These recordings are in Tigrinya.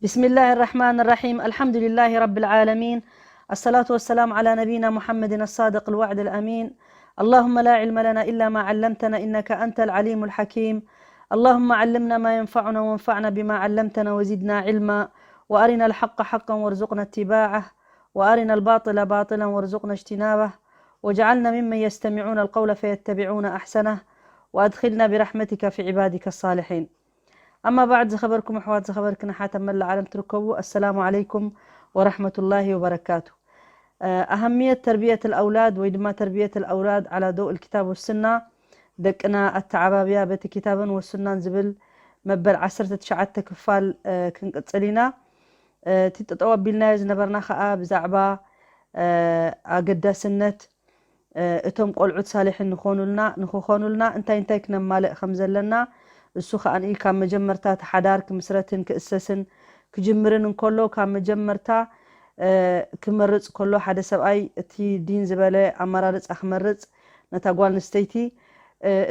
بسم الله الرحمن الرحيم. الحمد لله رب العالمين. الصلاة والسلام على نبينا محمد الصادق الوعد الأمين. اللهم لا علم لنا إلا ما علمتنا إنك أنت العليم الحكيم. اللهم علمنا ما ينفعنا وانفعنا بما علمتنا وزدنا علما، وأرنا الحق حقا وارزقنا اتباعه، وأرنا الباطل باطلا وارزقنا اجتنابه، واجعلنا ممن يستمعون القول فيتبعون أحسنه، وأدخلنا برحمتك في عبادك الصالحين. ኣማ ባዕድ፣ ዝኸበርኩም ኣሕዋት፣ ዝኸበርክን ኣሓት ኣብ መላእ ዓለም ትርከቡ፣ ኣሰላሙ ዓለይኩም ወራሕመቱላሂ ወበረካቱ። ኣሃምየት ተርብየት ኣውላድ ወይ ድማ ተርብየት ኣውላድ ዓላ ዶው ልኪታብ ወሱና፣ ደቅና ኣተዓባብያ በቲ ኪታብን ወሱናን ዝብል መበል ዓሰርተ ትሽዓተ ክፋል ክንቅጽል ኢና። እቲ ጠጠው ኣቢልናዮ ዝነበርና ከኣ ብዛዕባ ኣገዳስነት እቶም ቆልዑት ሳልሒን ንኾኑልና ንኽኾኑልና እንታይ እንታይ ክነማልእ ከም ዘለና፣ እሱ ከኣ ካብ መጀመርታ እቲ ሓዳር ክምስረትን ክእሰስን ክጅምርን እንከሎ፣ ካብ መጀመርታ ክመርጽ ከሎ ሓደ ሰብኣይ እቲ ዲን ዝበለ ኣመራርጻ ክመርጽ ነታ ጓል ኣንስተይቲ፣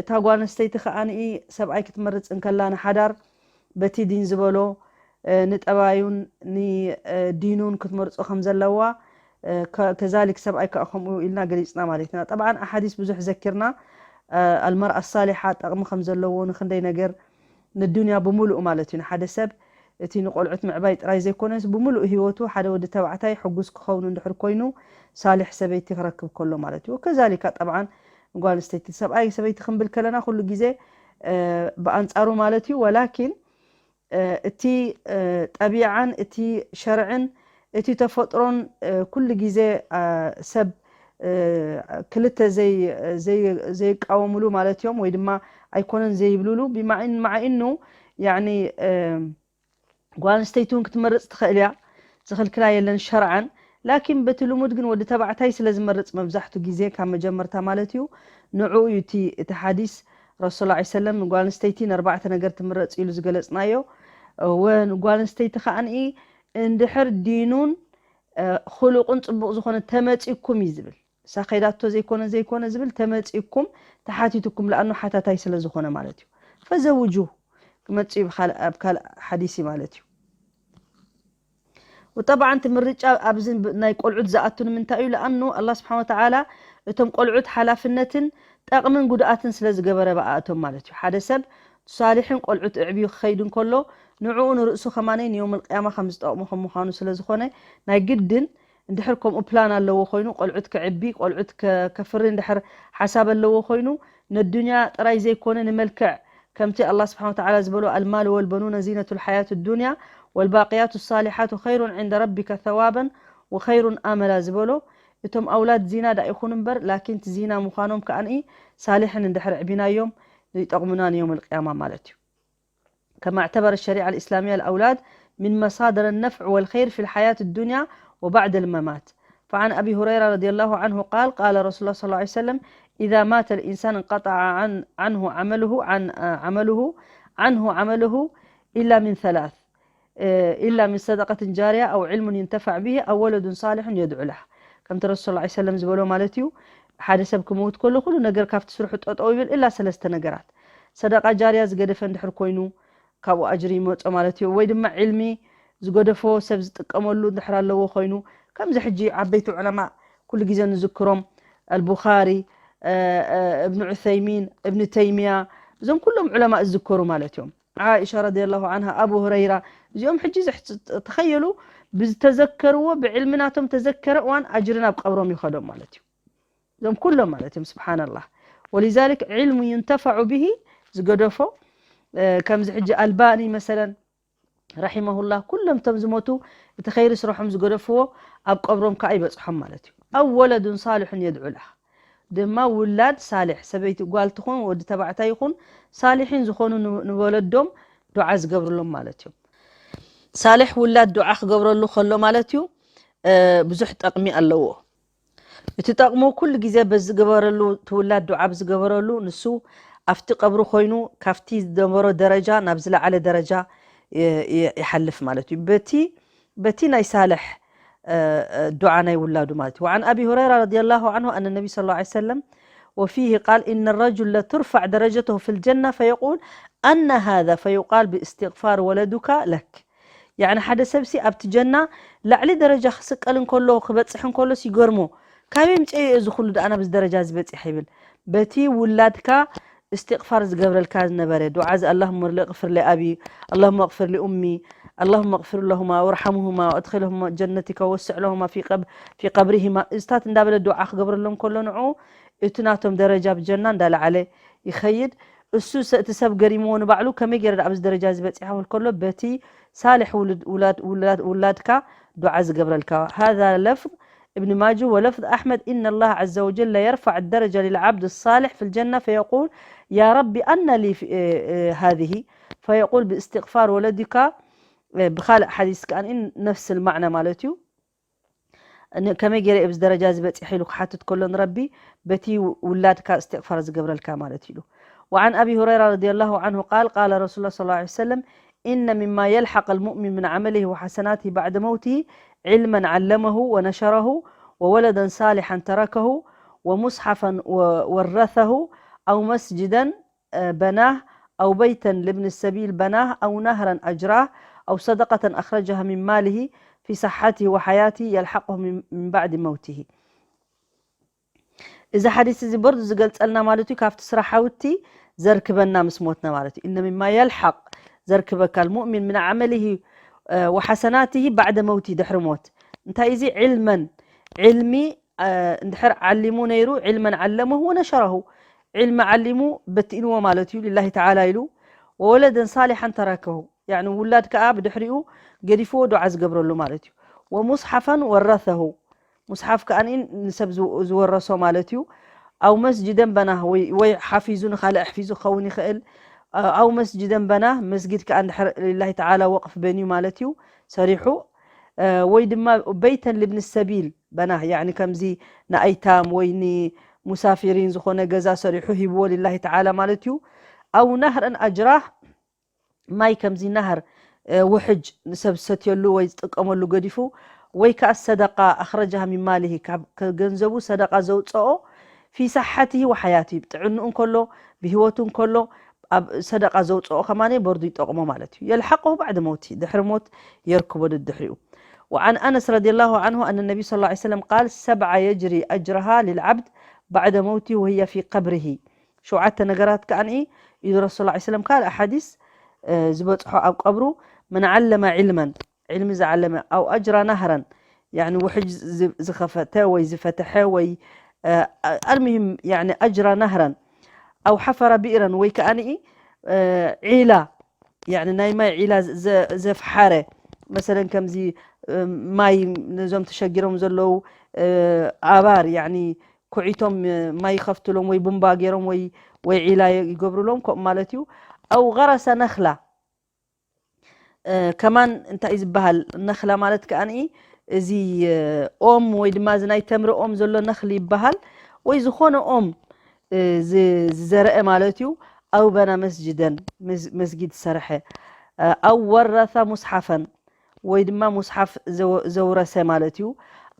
እታ ጓል ኣንስተይቲ ከኣ ሰብኣይ ክትመርጽ እንከላ ንሓዳር በቲ ዲን ዝበሎ ንጠባዩን ንዲኑን ክትመርጾ ከም ዘለዋ፣ ከዛሊክ ሰብኣይ ከኣ ከምኡ ኢልና ገሊጽና ማለት ኢና። ጠብዓን ኣሓዲስ ብዙሕ ዘኪርና፣ ኣልመርኣ ሳሊሓ ጠቕሚ ከም ዘለዎ ንክንደይ ነገር ንዱንያ ብምሉኡ ማለት እዩ። ንሓደ ሰብ እቲ ንቆልዑት ምዕባይ ጥራይ ዘይኮነስ ብምሉእ ህይወቱ ሓደ ወዲ ተባዕታይ ሕጉስ ክኸውን እንድሕር ኮይኑ ሳሊሕ ሰበይቲ ክረክብ ከሎ ማለት እዩ። ከዛሊካ ጠብዓን ንጓል ኣንስተይቲ ሰብኣይ ሰበይቲ ክንብል ከለና ኩሉ ግዜ ብኣንጻሩ ማለት እዩ። ወላኪን እቲ ጠቢዓን እቲ ሸርዕን እቲ ተፈጥሮን ኩሉ ግዜ ሰብ ክልተ ዘይቃወምሉ ማለት እዮም፣ ወይ ድማ ኣይኮነን ዘይብልሉ ብማዕን ማዕኢኑ ያኒ ጓል ኣንስተይቲ እውን ክትመርጽ ትኽእል እያ፣ ዝኽልክላ የለን ሸርዓን። ላኪን በቲ ልሙድ ግን ወዲ ተባዕታይ ስለ ዝመርጽ መብዛሕቱ ግዜ ካብ መጀመርታ ማለት እዩ። ንዕኡ እዩ እቲ እቲ ሓዲስ ረሱል ላ ሰለም ንጓል ኣንስተይቲ ንኣርባዕተ ነገር ትምረጽ ኢሉ ዝገለጽናዮ። ወ ንጓል ኣንስተይቲ ከኣንኢ እንድሕር ዲኑን ኹሉቁን ጽቡቕ ዝኾነ ተመጺኩም እዩ ዝብል። እሳ ከይዳቶ ዘይኮነ ዘይኮነ ዝብል ተመጺኩም ተሓቲትኩም ለኣኑ ሓታታይ ስለ ዝኾነ ማለት እዩ። ፈዘውጁ ክመጽእ እዩ ኣብ ካልእ ሓዲስ እዩ ማለት እዩ። ወጠብዓን እቲ ምርጫ ኣብዚ ናይ ቆልዑት ዝኣቱ ንምንታይ እዩ? ለኣኑ ኣላ ስብሓን ወተዓላ እቶም ቆልዑት ሓላፍነትን ጠቕምን ጉድኣትን ስለ ዝገበረ ብኣእቶም ማለት እዩ። ሓደ ሰብ ሳሊሕን ቆልዑት እዕብዩ ክኸይድ እንከሎ ንዕኡ ንርእሱ ከማነይ ንዮም ልቅያማ ከም ዝጠቕሙ ከም ምዃኑ ስለ ዝኾነ ናይ ግድን እንድሕር ከምኡ ፕላን ኣለዎ ኮይኑ ቆልዑት ክዕቢ ቆልዑት ከፍሪ እንድሕር ሓሳብ ኣለዎ ኮይኑ ነዱንያ ጥራይ ዘይኮነ ንመልክዕ ከምቲ ኣላ ስብሓን ወተዓላ ዝበሎ ኣልማል ወልበኑነ ዚነቱ ልሓያት ዱንያ ወልባቅያቱ ሳሊሓቱ ኸይሩን ዕንደ ረቢከ ተዋበን ወኸይሩን ኣመላ ዝበሎ እቶም ኣውላድ ዚና ዳ ይኹን እምበር ላኪን እቲ ዚና ምዃኖም ከኣንኢ ሳሊሕን እንድሕር ዕቢናዮም ይጠቕሙና ንዮም ልቅያማ ማለት እዩ። كما اعتبر الشريعة الإسلامية الأولاد من مصادر النفع والخير في الحياة الدنيا وبعد الممات. فعن أبي هريرة رضي الله عنه قال: قال رسول الله صلى الله عليه وسلم: إذا مات الإنسان انقطع عن عنه عمله عن آه، عمله عنه عمله إلا من ثلاث، آه، إلا من صدقة جارية أو علم ينتفع به أو ولد صالح يدعو له. ከምቲ ረሱል ላ ሰለም ዝበሎ ማለት እዩ። ሓደ ሰብ ክመውት ከሎ ኩሉ ነገር ካብቲ ስርሑ ጠጠው ይብል እላ ሰለስተ ነገራት። ሰደቃ ጃርያ ዝገደፈ እንድሕር ኮይኑ ካብኡ ኣጅሪ ይመጾ ማለት እዩ። ወይ ድማ ዕልሚ ዝገደፎ ሰብ ዝጥቀመሉ እንድሕር ኣለዎ ኮይኑ ከምዚ ሕጂ ዓበይቲ ዑለማ ኩሉ ግዜ ንዝክሮም ኣልቡኻሪ፣ እብን ዑሰይሚን፣ እብን ተይሚያ እዞም ኩሎም ዑለማ ዝዝከሩ ማለት እዮም። ዓኢሻ ረዲየላሁ ዓንሃ፣ ኣቡ ሁረይራ እዚኦም ሕጂ ተኸየሉ ብዝተዘከርዎ ብዕልሚ ናቶም ተዘከረ እዋን ኣጅሪ ናብ ቀብሮም ይኸዶም ማለት እዩ። እዞም ኩሎም ማለት እዮም ስብሓንላህ። ወሊዛሊክ ዕልሙ ዩንተፈዑ ብሂ ዝገደፎ ከምዚ ሕጂ ኣልባኒ መሰለን ረሒመሁላህ ኩሎም እቶም ዝሞቱ እቲ ኸይሪ ስረሖም ዝገደፍዎ ኣብ ቀብሮም ከዓ ይበፅሖም ማለት እዩ። ኣው ወለዱን ሳልሑን የድዑ ለህ ድማ ውላድ ሳልሕ ሰበይቲ ጓል ትኹን ወዲ ተባዕታይ ይኹን ሳልሒን ዝኾኑ ንወለዶም ዱዓ ዝገብርሎም ማለት እዮም። ሳልሕ ውላድ ዱዓ ክገብረሉ ከሎ ማለት እዩ ብዙሕ ጠቕሚ ኣለዎ። እቲ ጠቕሙ ኩሉ ግዜ በዚ ገበረሉ እቲ ውላድ ዱዓ ብዝገበረሉ ንሱ ኣብቲ ቀብሪ ኮይኑ ካብቲ ዝነበሮ ደረጃ ናብ ዝለዓለ ደረጃ ይሓልፍ ማለት እዩ። በቲ በቲ ናይ ሳልሕ ዱዓ ናይ ውላዱ ማለት እዩ። وعن أبي هريرة رضي الله عنه أن النبي صلى الله عليه وسلم وفيه قال: إن الرجل لترفع درجته في الجنة فيقول: أنى هذا؟ فيقال: باستغفار ولدك لك. ያዕኒ ሓደ ሰብሲ ኣብቲ ጀና ላዕሊ ደረጃ ክስቀል እንከሎ፣ ክበጽሕ እንከሎስ ይገርሞ። ካበይ ምጽኤ እዚ ኩሉ ደኣ ናብዚ ደረጃ እዚ በጺሐ ይብል። በቲ ውላድካ እስትቕፋር ዝገብረልካ ዝነበረ ዱዓ እዚ፣ اللهم اغفر لأبي، اللهم اغفر لأمي، اللهم اغفر لهما وارحمهما وأدخلهما جنتك ووسع لهما في قب-، في قبرهما፣ እዝታት እንዳበለ ዱዓ ክገብረሎም ከሎ ንዑ እቲ ናቶም ደረጃ ብጀና እንዳለዓለ ይኸይድ። እሱ ሰ-፣ እቲ ሰብ ገሪምዎ ንባዕሉ ከመይ ገይረ ኣብዚ ደረጃ እዚ በጺሐ ክብል ከሎ በቲ ሳልሕ ውልድ-፣ ውላድ-፣ ውላድ-፣ ውላድካ ዱዓ ዝገብረልካ። هذا لفظ ابن ماجه ولفظ أحمد: إن الله عز وجل يرفع الدرجة للعبد الصالح في الجنة فيقول: يا رب أن لي في-، إيه، إيه، هذه؟ فيقول: باستغفار ولدك. إيه، ብኻልእ ሓዲስ ከኣ ነፍስ المعنى ማለት እዩ። ን-፣ ከመይ ገይረ ኣብዚ ደረጃ እዚ በጺሐ ኢሉ ክሓትት ከሎ ንረቢ በቲ ውላድካ እስትቕፋር ዝገብረልካ ማለት እዩ ኢሉ። وعن أبي هريرة رضي الله عنه قال: قال رسول الله صلى الله عليه وسلم: إن مما يلحق المؤمن من عمله وحسناته بعد موته علما علمه ونشره، وولدا صالحا تركه، ومصحفا و-، ورثه، أو مسجدا، آه، بناه، أو بيتا لابن السبيل بناه، أو نهرا أجراه، أو صدقة أخرجها من ماله في صحته وحياته يلحقه من، من بعد موته. እዚ ሓዲስ እዚ በርዱ ዝገልጸልና ማለት እዩ፣ ካብቲ ስራሓውቲ ዘርክበና ምስ ሞትና ማለት እዩ። إن مما يلحق ዘርክበካ المؤمن من عمله وحسناته بعد موته ድሕሪ ሞት እንታይ እዚ علما علሚ እንድሕር ዓሊሙ ነይሩ علما علمه ونشره علم ዓሊሙ በቲንዎ ማለት እዩ لله تعالى ኢሉ وولدا صالحا تركه يعني ውላድ ከኣ ብድሕሪኡ ገዲፍዎ ዱዓ ዝገብረሉ ማለት እዩ ومصحفا ورثه ሙስሓፍ ከኣ ንሰብ ዝወረሶ ማለት እዩ أو مسجدا بناه ወይ ሓፊዙ ንኻልእ ኣሕፊዙ ክኸውን ይኽእል أو مسجدا بناه መስጊድ ከኣ እንድሕር لله تعالى ወቕፍ በንዩ ማለት እዩ ሰሪሑ ወይ ድማ بيتا لابن السبيل بناه يعني ከምዚ ንኣይታም ወይ ንሙሳፊሪን ዝኾነ ገዛ ሰሪሑ ሂብዎ لله تعالى ማለት እዩ أو نهرا أجراه ማይ ከምዚ نهر ውሕጅ ንሰብ ዝሰትየሉ ወይ ዝጥቀመሉ ገዲፉ ወይ ከኣ صدقة أخرجها من ماله ካብ ገንዘቡ صدقة ዘውፀኦ في صحته وحياته ብጥዕንኡ እንከሎ ብህይወቱ እንከሎ ኣብ صدقة ዘውፀኦ ከማን በርዱ ይጠቕሞ ማለት እዩ يلحقه بعد موته ድሕሪ ሞት የርክቦ ድድሕሪኡ وعن أنس رضي الله عنه أن النبي صلى الله عليه وسلم قال: سبعة يجري أجرها للعبد بعد موته وهي في قبره ሸውዓተ ነገራት ከኣ ኢሉ رسول الله صلى الله عليه وسلم ካልእ ሓዲስ ዝበፅሖ ኣብ ቀብሩ من علم علما علم ዝዓለመ أو أجرى نهرا يعني ውሕጅ ዝኸፈተ ወይ ዝፈተሐ ወይ المهم يعني أجرى نهرا أو حفر بئرا ወይ ከኣ ዒላ يعني ናይ ማይ ዒላ ዘፍሓረ مثلا ከምዚ ማይ ነዞም ተሸጊሮም ዘለዉ ኣባር يعني ኩዒቶም ማይ ይኸፍትሎም ወይ ቡምባ ገይሮም ወይ ወይ ዒላ ይገብሩሎም ከምኡ ማለት እዩ أو غرس نخلة ከማን እንታይ እዩ ዝበሃል ነኽላ ማለት ከኣ እዚ ኦም ወይ ድማ እዚ ናይ ተምሪ ኦም ዘሎ ነኽሊ ይበሃል ወይ ዝኾነ ኦም ዝዘርአ ማለት እዩ أو بنى مسجدا መስጊድ ዝሰርሐ أو ورث مصحفا ወይ ድማ ሙስሓፍ ዘውረሰ ማለት እዩ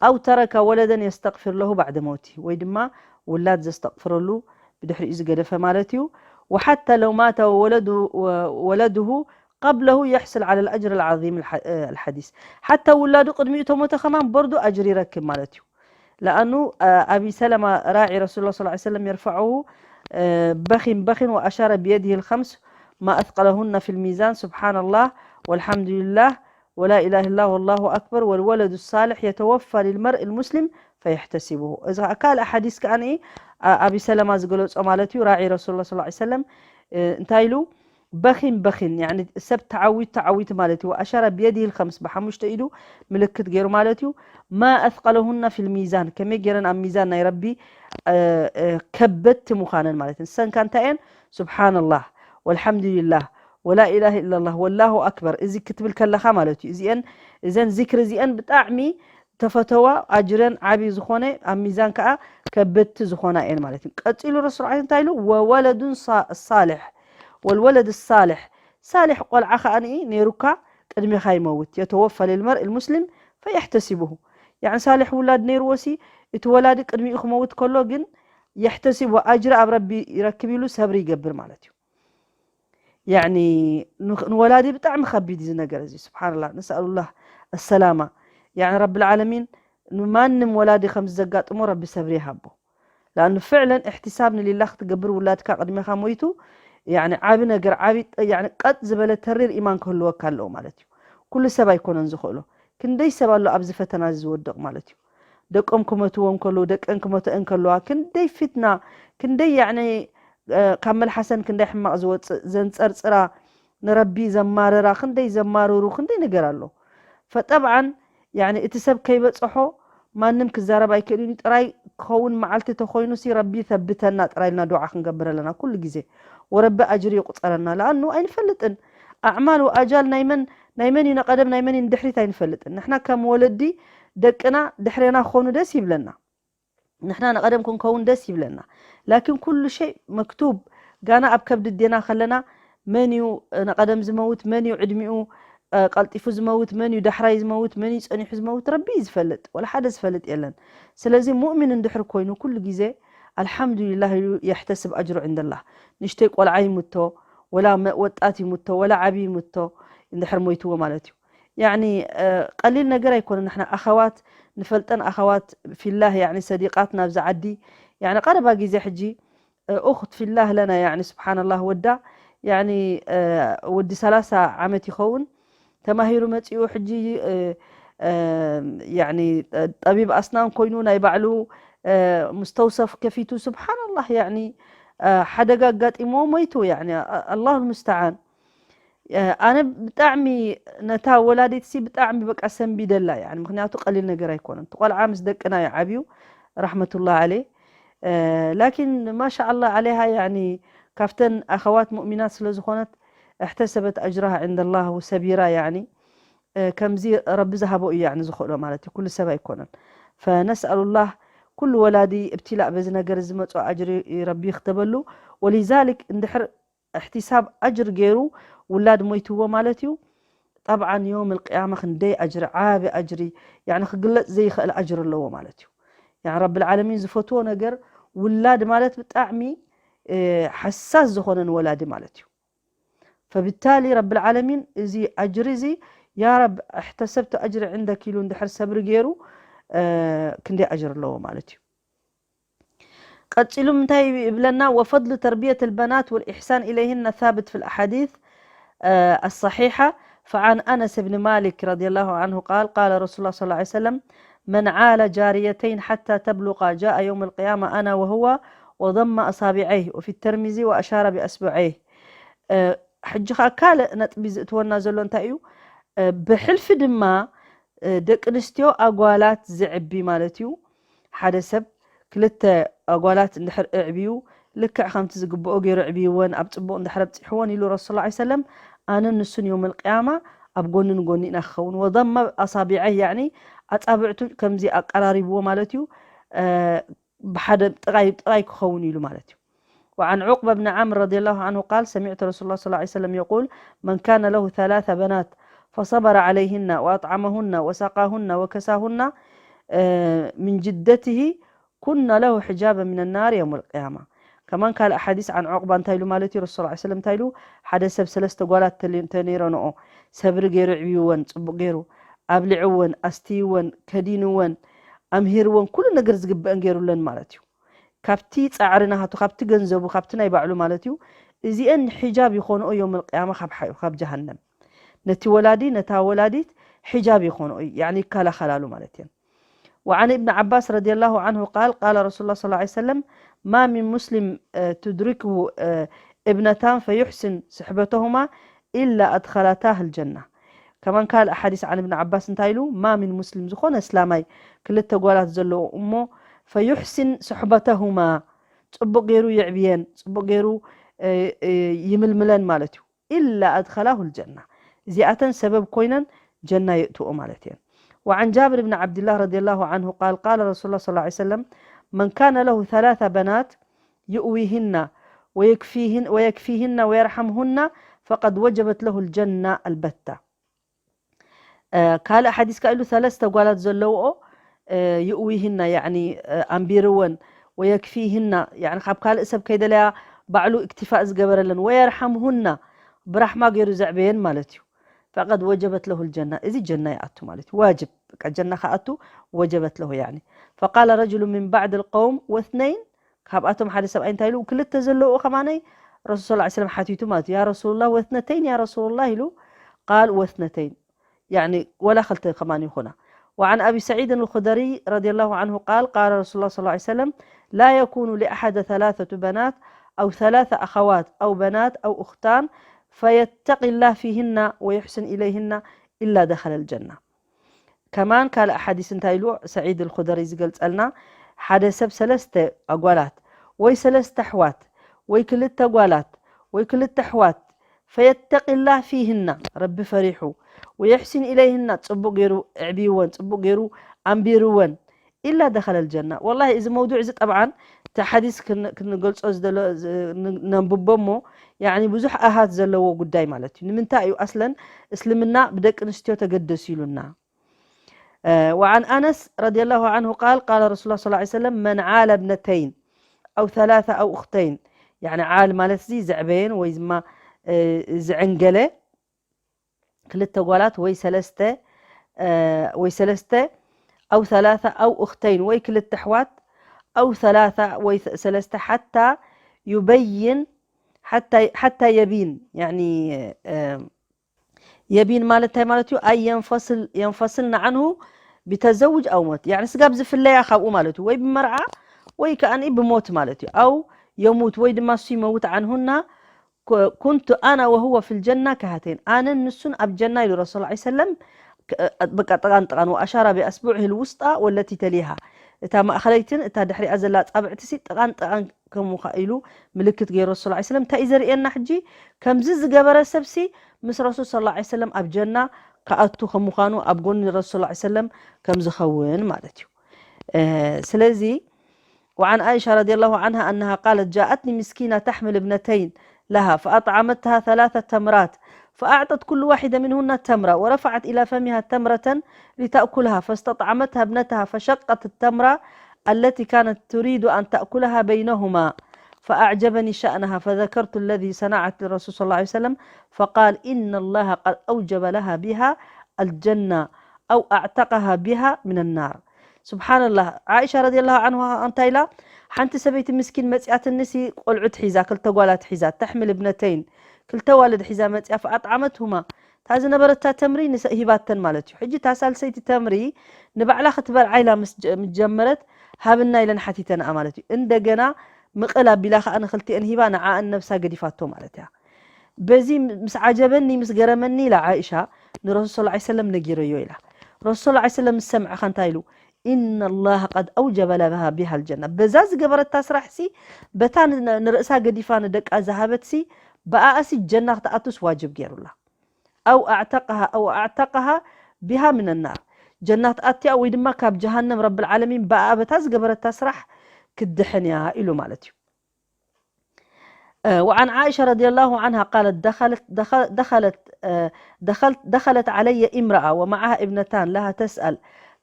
أو ترك ولدا يستغفر له بعد موته ወይ ድማ ውላድ ዘስተቕፍረሉ ብድሕሪኡ ዝገደፈ ማለት እዩ وحتى لو مات ولده قبله يحصل على الأجر العظيم الحديث ሓታ ውላዱ ቅድሚኡ ተሞተ ከማን በርዱ ኣጅር ይረክብ ማለት እዩ لأنه أبي سلمة راعي رسول الله صلى الله عليه وسلم يرفعه بخ بخ وأشار بيده الخمس ما أثقلهن في الميزان سبحان الله والحمد لله ولا إله إلا الله والله أكبر والولد الصالح يتوفى للمرء المسلم فيحتسبه እዚ ካልእ ሓዲስ ከኣ ኣቢ ሰለማ ዝገለጾ ማለት እዩ راعي رسول الله صلى الله عليه وسلم እንታይ ኢሉ በኺን በኺን يعني ሰብ ተዓዊቱ ተዓዊቱ ማለት እዩ وأشار بيده الخمس ብሓሙሽተ ኢዱ ምልክት ገይሩ ማለት እዩ ما أثقلهن في الميزان ከመይ ገይረን ኣብ ሚዛን ናይ ረቢ ከበድቲ ምዃነን ማለት እዩ ንሰንካ እንታይ እየን سبحان الله والحمد لله ولا إله إلا الله والله أكبر እዚ ክትብል ከለኻ ማለት እዩ እዚአን እዘን ዚክሪ እዚአን ብጣዕሚ ተፈተዋ ኣጅረን ዓቢ ዝኾነ ኣብ ሚዛን ከኣ ከበድቲ ዝኾና እየን ማለት እዩ ቀጺሉ ረሱል ዓለይሂ እንታይ ኢሉ وولد صالح والولد الصالح ሳልሕ ቆልዓ ከኣ ነይሩካ ቅድሚኻ ይመውት يتوفى للمرء المسلم فيحتسبه يعني ሳልሕ ውላድ ነይርዎ ሲ እቲ ወላዲ ቅድሚኡ ክመውት ከሎ ግን يحتسبه ኣጅሪ ኣብ ረቢ ይረክብ ኢሉ ሰብሪ ይገብር ማለት እዩ ያኒ ንወላዲ ብጣዕሚ ከቢድ እዚ ነገር እዚ። ስብሓንላህ፣ ነስኣሉላህ ኣሰላማ። ያኒ ረብል ዓለሚን ንማንም ወላዲ ከምዚ ዘጋጥሞ ረቢ ሰብሪ ይሃቦ። ለኣኑ ፍዕለን እሕትሳብ ንሊላ ክትገብር ውላድካ ቅድሜኻ ሞይቱ፣ ያኒ ዓቢ ነገር፣ ዓቢ ያኒ ቀጥ ዝበለ ተሪር ኢማን ክህልወካ ኣለዎ ማለት እዩ። ኩሉ ሰብ ኣይኮነን ዝኽእሎ። ክንደይ ሰብ ኣሎ ኣብዚ ፈተና እዚ ዝወድቕ ማለት እዩ። ደቆም ክመትዎም ከለዉ፣ ደቀን ክመትአን ከለዋ፣ ክንደይ ፊትና፣ ክንደይ ያኒ ካብ መልሓሰን ክንደይ ሕማቕ ዝወፅእ፣ ዘንፀርፅራ፣ ንረቢ ዘማርራ፣ ክንደይ ዘማርሩ፣ ክንደይ ነገር ኣሎ። ፈጠብዓን ያኒ እቲ ሰብ ከይበፅሖ ማንም ክዛረብ ኣይክእልን እዩ። ጥራይ ክኸውን መዓልቲ ተኾይኑ ሲ ረቢ ይተብተና ጥራይ ኢልና ዱዓ ክንገብር ኣለና ኩሉ ግዜ። ወረቢ ኣጅሪ ይቁፀረና። ለኣኑ ኣይንፈልጥን። ኣዕማል ወኣጃል ናይ መን ናይ መን እዩ ንቐደም ናይ መን እዩ ንድሕሪት ኣይንፈልጥን። ንሕና ከም ወለዲ ደቅና ድሕሬና ክኾኑ ደስ ይብለና። ንሕና ንቐደም ክንከውን ደስ ይብለና። ላኪን ኩሉ ሸይ መክቱብ ጋና ኣብ ከብዲ ዴና ከለና መን እዩ ንቐደም ዝመውት፣ መን እዩ ዕድሚኡ ቀልጢፉ ዝመውት፣ መን እዩ ዳሕራይ ዝመውት፣ መን እዩ ጸኒሑ ዝመውት፣ ረቢ እዩ ዝፈልጥ። ወላ ሓደ ዝፈልጥ የለን። ስለዚ ሙእሚን እንድሕር ኮይኑ ኩሉ ግዜ ኣልሓምዱሊላህ ኢሉ የሕተስብ ኣጅሩ ዕንደላህ። ንእሽተይ ቆልዓ ይምቶ፣ ወላ ወጣት ይምቶ፣ ወላ ዓብዪ ይምቶ፣ እንድሕር ሞይትዎ ማለት እዩ። ያኒ ቀሊል ነገር ኣይኮነን። ንሕና ኣኸዋት ንፈልጠን ኣኸዋት ፊላህ ያኒ ሰዲቃት ናብዚ ዓዲ ያኒ ቀረባ ግዜ ሕጂ ኡኽት ፊላህ ለና ያኒ ስብሓንላህ ወዳ ያኒ ወዲ ሰላሳ ዓመት ይኸውን ተማሂሩ መፂኡ ሕጂ ያኒ ጠቢብ ኣስናን ኮይኑ ናይ ባዕሉ ሙስተውሰፍ ከፊቱ ስብሓንላህ ያኒ ሓደጋ ኣጋጢሞ ሞይቱ ያኒ ኣላሁ ልሙስተዓን። ኣነ ብጣዕሚ ነታ ወላዲት ሲ ብጣዕሚ በቃ ሰንቢደላ ያኒ ምክንያቱ ቀሊል ነገር ኣይኮነን። እቲ ቆልዓ ምስ ደቅና እዩ ዓብዩ ረሕመቱላህ ዓለይ። ላኪን ማሻ ኣላህ ዓለይሃ ያኒ ካብተን ኣኸዋት ሙእሚናት ስለ ዝኾነት እሕተሰበት ኣጅራሃ ዕንደላህ ወሰቢራ ያኒ ከምዚ ረቢ ዝሃቦ እዩ ያኒ ዝኽእሎ ማለት እዩ። ኩሉ ሰብ ኣይኮነን። ፈነስኣሉላህ ኩሉ ወላዲ እብትላእ በዚ ነገር ዝመፁ ኣጅሪ ረቢ ይክተበሉ። ወሊዛሊክ እንድሕር እሕቲሳብ ኣጅር ገይሩ ውላድ ሞይትዎ ማለት እዩ። ጠብዓን ዮም ልቅያማ ክንደይ ኣጅሪ ዓቢ ኣጅሪ ያኒ ክግለፅ ዘይኽእል ኣጅር ኣለዎ ማለት እዩ። ያኒ ረብል ዓለሚን ዝፈትዎ ነገር ውላድ ማለት ብጣዕሚ ሓሳስ ዝኾነ ንወላዲ ማለት እዩ። ፈብታሊ ረብል ዓለሚን እዚ ኣጅሪ እዚ ያ ረብ እሕተሰብቲ ኣጅሪ ዕንደክ ኢሉ እንድሕር ሰብሪ ገይሩ ክንደይ ኣጅር ኣለዎ ማለት እዩ። ቀፂሉ እንታይ ይብለና? وفضل تربية البنات والإحسان إليهن ثابت في الأحاديث الصحيحة. فعن أنس بن مالك رضي الله عنه قال: قال رسول الله صلى الله عليه وسلم: من عال جاريتين حتى تبلغا جاء يوم القيامة أنا وهو وضم أصابعيه، وفي الترمذي وأشار بأصبعيه. ሕጂ ኸዓ ካልእ ነጥቢ ዝእትወና ዘሎ እንታይ እዩ? ብሕልፊ ድማ ደቂ ኣንስትዮ ኣጓላት ዝዕቢ ማለት እዩ። ሓደ ሰብ ክልተ ኣጓላት እንድሕር እዕብዩ ልክዕ ከምቲ ዝግብኦ ገይሩ ዕብይወን ኣብ ፅቡቕ እንድሕር ኣብፂሕወን ኢሉ ረሱል ላ ሰለም ኣነ ንሱን ዮም ልቅያማ ኣብ ጎኒ ንጎኒ ኢና ክኸውን። ወደማ ኣሳቢዐይ ያኒ ኣፃብዕቱ ከምዚ ኣቀራሪብዎ ማለት እዩ። ብሓደ ጥራይ ጥራይ ክኸውን ኢሉ ማለት እዩ። وعن عقبة بن عمرو رضي الله عنه قال: سمعت رسول الله صلى الله عليه وسلم يقول: من كان له ثلاث بنات فصبر عليهن وأطعمهن وسقاهن وكساهن من جدته كن له حجابا من النار يوم القيامة. ከማን ካልእ ሓዲስ ዓን ዑቅባ እንታይ ኢሉ ማለት እዩ ረሱል ላ ሰለም እንታይ ኢሉ ሓደ ሰብ ሰለስተ ጓላት ተነይረንኦ ሰብሪ ገይሩ ዕብይወን ፅቡቅ ገይሩ ኣብሊዕወን ኣስትይወን ከዲንወን ኣምሂርወን ኩሉ ነገር ዝግበአን ገይሩለን ማለት እዩ። ካብቲ ፃዕሪ ናሃቱ ካብቲ ገንዘቡ ካብቲ ናይ ባዕሉ ማለት እዩ። እዚአን ሒጃብ ይኾንኦ ዮም ልቅያማ ካብ ሓዩ ካብ ጀሃነም ነቲ ወላዲ ነታ ወላዲት ሒጃብ ይኾንኦ ያኒ ይከላኸላሉ ማለት እየን። وعن ابن عباس رضي الله عنه قال: قال رسول الله صلى الله عليه وسلم: ما من مسلم تدركه ابنتان فيحسن صحبتهما إلا أدخلتاه الجنة. ከማን ካልእ ሓዲስ ዓን እብን ዓባስ እንታይ ኢሉ ማ ሚን ሙስሊም ዝኾነ እስላማይ ክልተ ጓላት ዘለዎ እሞ ፈዩሕሲን ሶሕበተሁማ ፅቡቅ ገይሩ ይዕብየን ፅቡቅ ገይሩ ይምልምለን ማለት እዩ። إلا أدخلاه الجنة እዚኣተን ሰበብ ኮይነን ጀና የእትኦ ማለት እየን። وعن جابر بن عبد الله رضي الله عنه قال: قال رسول الله صلى الله عليه وسلم: من كان له ثلاث بنات يؤويهن ويكفيهن, ويكفيهن ويرحمهن فقد وجبت له الجنة البتة. ካልእ ሓዲስ ከኣ ኢሉ ሰለስተ ጓላት ዘለውኦ ይእዊህና ያኒ ኣንቢርወን ወየክፊህና ያኒ ካብ ካልእ ሰብ ከይደለያ ባዕሉ እክትፋእ ዝገበረለን ወየርሓምሁና ብራሕማ ገይሩ ዘዕበየን ማለት እዩ። فقد وجبت له الجنة، እዚ ጀና ይኣቱ ማለት እዩ። ዋጅብ፣ በቃ ጀና ክኣቱ وجبت له يعني. فقال رجل من بعض القوم واثنين، ካብኣቶም ሓደ ሰብኣይ እንታይ ኢሉ? ክልተ ዘለውኡ ከማነይ ረሱል صلى الله عليه وسلم ሓቲቱ ማለት እዩ። يا رسول الله واثنتين يا رسول الله ኢሉ። قال واثنتين، يعني ወላ ክልተ ከማን ይኹና። وعن أبي سعيد الخدري رضي الله عنه قال قال رسول الله صلى الله عليه وسلم لا يكون لأحد ثلاثة بنات أو ثلاث أخوات أو بنات أو أختان فيتقي الله فيهن ويحسن إليهن إلا دخل الجنة. ከማን ካልእ ሓዲስ እንታይ ኢሉ ሰዒድ الخدري ዝገልጸልና፣ ሓደ ሰብ ሰለስተ ኣጓላት ወይ ሰለስተ ኣሕዋት ወይ ክልተ ጓላት ወይ ክልተ ኣሕዋት فيتقي الله فيهن፣ ረቢ ፈሪሑ፣ ويحسن إليهن፣ ጽቡቕ ገይሩ ኣዕብይወን፣ ጽቡቕ ገይሩ ኣንቢርወን إلا دخل الجنة. والله እዚ መውዱዕ እዚ ጠብዓን እቲ ሓዲስ ክን- ክንገልጾ ዝደለ ዝ- ን- ነንብቦ እሞ ያኒ ብዙሕ ኣሃት ዘለዎ ጉዳይ ማለት እዩ። ንምንታይ እዩ ኣስለን እስልምና ብደቂ ኣንስትዮ ተገደሱ ኢሉና? وعن أنس رضي الله عنه قال قال رسول الله صلى الله عليه وسلم من عال ابنتين أو ثلاثة أو أختين، يعني عال ማለት እዚ ዘዕበየን ወይ ድማ ዝዕንገለ ክልተ ጓላት ወይ ሰለስተ ወይ ሰለስተ أو ثلاثة أو أختين ወይ ክልተ ኣሕዋት أو ثلاثة ወይ ሰለስተ حتى يبين حتى حتى يبين يعني የቢን ማለት እንታይ ማለት እዩ? أي ينفصل ينفصلن عنه بتزوج أو موت، يعني ስጋብ ዝፍለያ ካብኡ ማለት እዩ። ወይ ብመርዓ ወይ ከኣ ብሞት ማለት እዩ። أو يموت ወይ ድማ እሱ ይመውት عنهن كنت أنا وهو في الجنة كهاتين، ኣነን ንሱን ኣብ ጀና ኢሉ ረሱል صلى الله عليه وسلم። በቃ ጥቓን ጥቓን وأشار بأصبعه الوسطى والتي تليها، እታ ማእኸለይትን እታ ድሕሪኣ ዘላ ጻብዕቲ ሲ ጥቓን ጥቓን ከምኡ ኢሉ ምልክት ገይሩ ረሱል صلى الله عليه وسلم። እንታይ እዩ ዘርእየና ሕጂ? ከምዚ ዝገበረ ሰብሲ ምስ ረሱል صلى الله عليه وسلم ኣብ ጀና ክኣቱ ከም ምዃኑ ኣብ ጎኒ ረሱል صلى الله عليه وسلم ከም ዝኸውን ማለት እዩ። ስለዚ وعن عائشة رضي الله عنها أنها قالت جاءتني مسكينة تحمل ابنتين لها فأطعمتها ثلاث تمرات فأعطت كل واحدة منهن تمرة ورفعت إلى فمها تمرة لتأكلها فاستطعمتها ابنتها فشقت التمرة التي كانت تريد أن تأكلها بينهما فأعجبني شأنها فذكرت الذي صنعت للرسول صلى الله عليه وسلم فقال إن الله قد أوجب لها بها الجنة أو أعتقها بها من النار. سبحان الله. عائشة رضي الله عنها እንታይ ኢላ? ሓንቲ ሰበይቲ ምስኪን መጽያትኒ ሲ ቆልዑት ሒዛ ክልተ ጓላት ሒዛ تحمل ابنتين ክልተ ዋልድ ሒዛ መጽያ فأطعمتهما እታ ዝነበረታ ተምሪ ንሰ- ሂባተን ማለት እዩ። ሕጂ እታ ሳልሰይቲ ተምሪ ንባዕላ ክትበልዓ ኢላ ምስ ጀ- ምስ ጀመረት ሃብና ኢለን ሓቲተንኣ ማለት እዩ። እንደገና ምቕል ኣቢላ ከኣ ንክልቲኤን ሂባ ንዓኣን ነብሳ ገዲፋቶ ማለት እያ። በዚ ምስ ዓጀበኒ ምስ ገረመኒ ኢላ ዓኢሻ ንረሱል صلى الله عليه وسلم ነጊረዮ ኢላ። ረሱል صلى الله عليه وسلم ምስ ሰምዐኻ እንታይ ኢሉ? إن الله قد أوجب لها بها الجنة በዛ ዝገበረታ ስራሕ ሲ በታ ን- ንርእሳ ገዲፋ ንደቃ ዝሃበት ሲ ብኣኣሲ ጀና ክትኣቱስ ዋጅብ ገይሩላ። أو أعتقها أو أعتقها بها من النار ጀና ትኣትያ ወይ ድማ ካብ ጀሃነም ረብል ዓለሚን ብኣ በታ ዝገበረታ ስራሕ ክትድሕን እያ ኢሉ ማለት እዩ። وعن عائشة رضي الله عنها قالت دخلت دخل دخلت دخلت دخلت علي امرأة ومعها ابنتان لها تسأل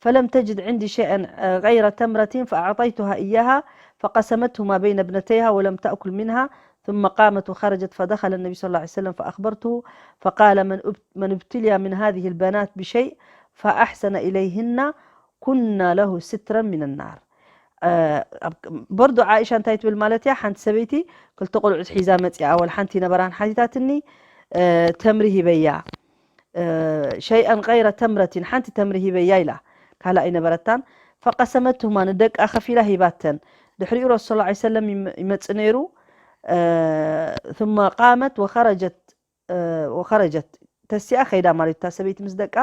فلم تجد عندي شيئا غير تمرة فأعطيتها إياها فقسمتهما بين ابنتيها ولم تأكل منها ثم قامت وخرجت فدخل النبي صلى الله عليه وسلم فأخبرته فقال من من ابتلي من هذه البنات بشيء فأحسن إليهن كن له سترا من النار. በርዶ ዓኢሻ እንታይ ትብል ማለት እያ? ሓንቲ ሰበይቲ ክልተ ቆልዑት ሒዛ መፅያ ኣወል ሓንቲ ነበራን ሓቲታትኒ ተምሪ ሂበያ ሸይአን غير تمرة ሓንቲ ተምሪ ሂበያ ኢላ ካልእ ኣይነበረታን ፈቀሰመትሁማ ንደቃ ከፊላ ሂባተን ድሕሪኡ ረሱል ላ ሰለም ይመፅ ነይሩ ثم قامت وخرجت وخرجت ተሲኣ ከይዳ ማለት እታ ሰበይቲ ምስ ደቃ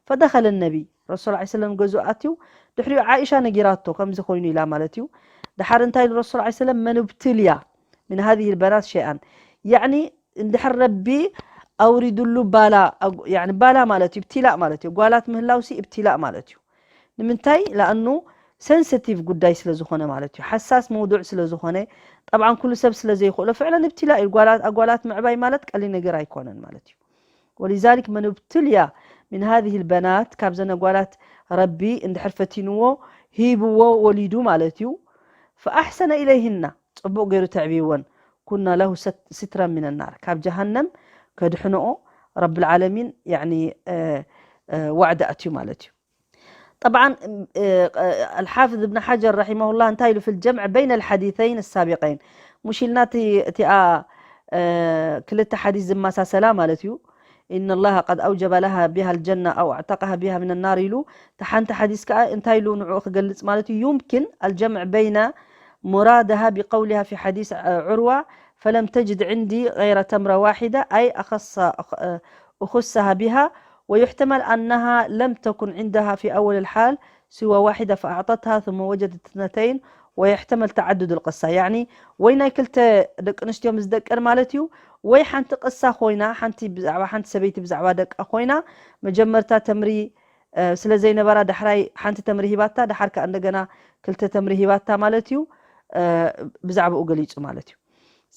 فدخل النبي ረሱል ላ ሰለም ገዝኡ ኣትዩ ድሕሪኡ ዓኢሻ ነጊራቶ ከምዚ ኮይኑ ኢላ ማለት እዩ ድሓር እንታይ ኢሉ ረሱል ላ ሰለም من ابتلي من هذه البنات شيئا يعني እንድሕር ረቢ ኣውሪድሉ ባላ ባላ ማለት እዩ እብትላእ ማለት እዩ ጓላት ምህላውሲ እብትላእ ማለት እዩ ንምንታይ ለኣኑ ሰንስቲቭ ጉዳይ ስለ ዝኾነ ማለት እዩ ሓሳስ መውዱዕ ስለ ዝኾነ ጠብዓን ኩሉ ሰብ ስለ ዘይኽእሎ ፍዕለን እብትላእ እዩ ጓላት ኣጓላት ምዕባይ ማለት ቀሊ ነገር ኣይኮነን ማለት እዩ ولذلك من ابتلي من هذه البنات ካብዘን ኣጓላት ረቢ እንድሕር ፈቲንዎ ሂብዎ ወሊዱ ማለት እዩ فأحسن إليهن ፅቡቕ ገይሩ ተዕብይወን ኩና ለሁ ስትረን ሚን ናር ካብ ጀሃነም ከድሕንኦ ረብል ዓለሚን ያኒ ዋዕዲ ኣትዩ ማለት እዩ። طبعا الحافظ ابن حجر رحمه الله እንታይ ኢሉ في الجمع بين الحديثين السابقين مش ኢልና እቲ እቲኣ ክልተ ሓዲስ ዝመሳሰላ ማለት እዩ። إن الله قد أوجب لها بها الجنة أو أعتقها بها من النار ኢሉ። እቲ ሓንቲ ሓዲስ ከዓ እንታይ ኢሉ ንዕኡ ክገልጽ ማለት እዩ። يمكن الجمع بين مرادها بقولها في حديث عروة فلم تجد عندي غير تمرة واحدة أي أخص أخصها بها ويحتمل أنها لم تكن عندها في أول الحال سوى واحدة فأعطتها ثم وجدت اثنتين ويحتمل تعدد القصة يعني ወይ ናይ ክልተ ደቂ ኣንስትዮ ምስ ደቀን ማለት እዩ ወይ ሓንቲ ቅሳ ኮይና ሓንቲ ብዛዕባ ሓንቲ ሰበይቲ ብዛዕባ ደቃ ኮይና መጀመርታ ተምሪ ስለ ዘይነበራ ዳሕራይ ሓንቲ ተምሪ ሂባታ ዳሓር ከዓ እንደገና ክልተ ተምሪ ሂባታ ማለት እዩ። ብዛዕባኡ ገሊጹ ማለት እዩ።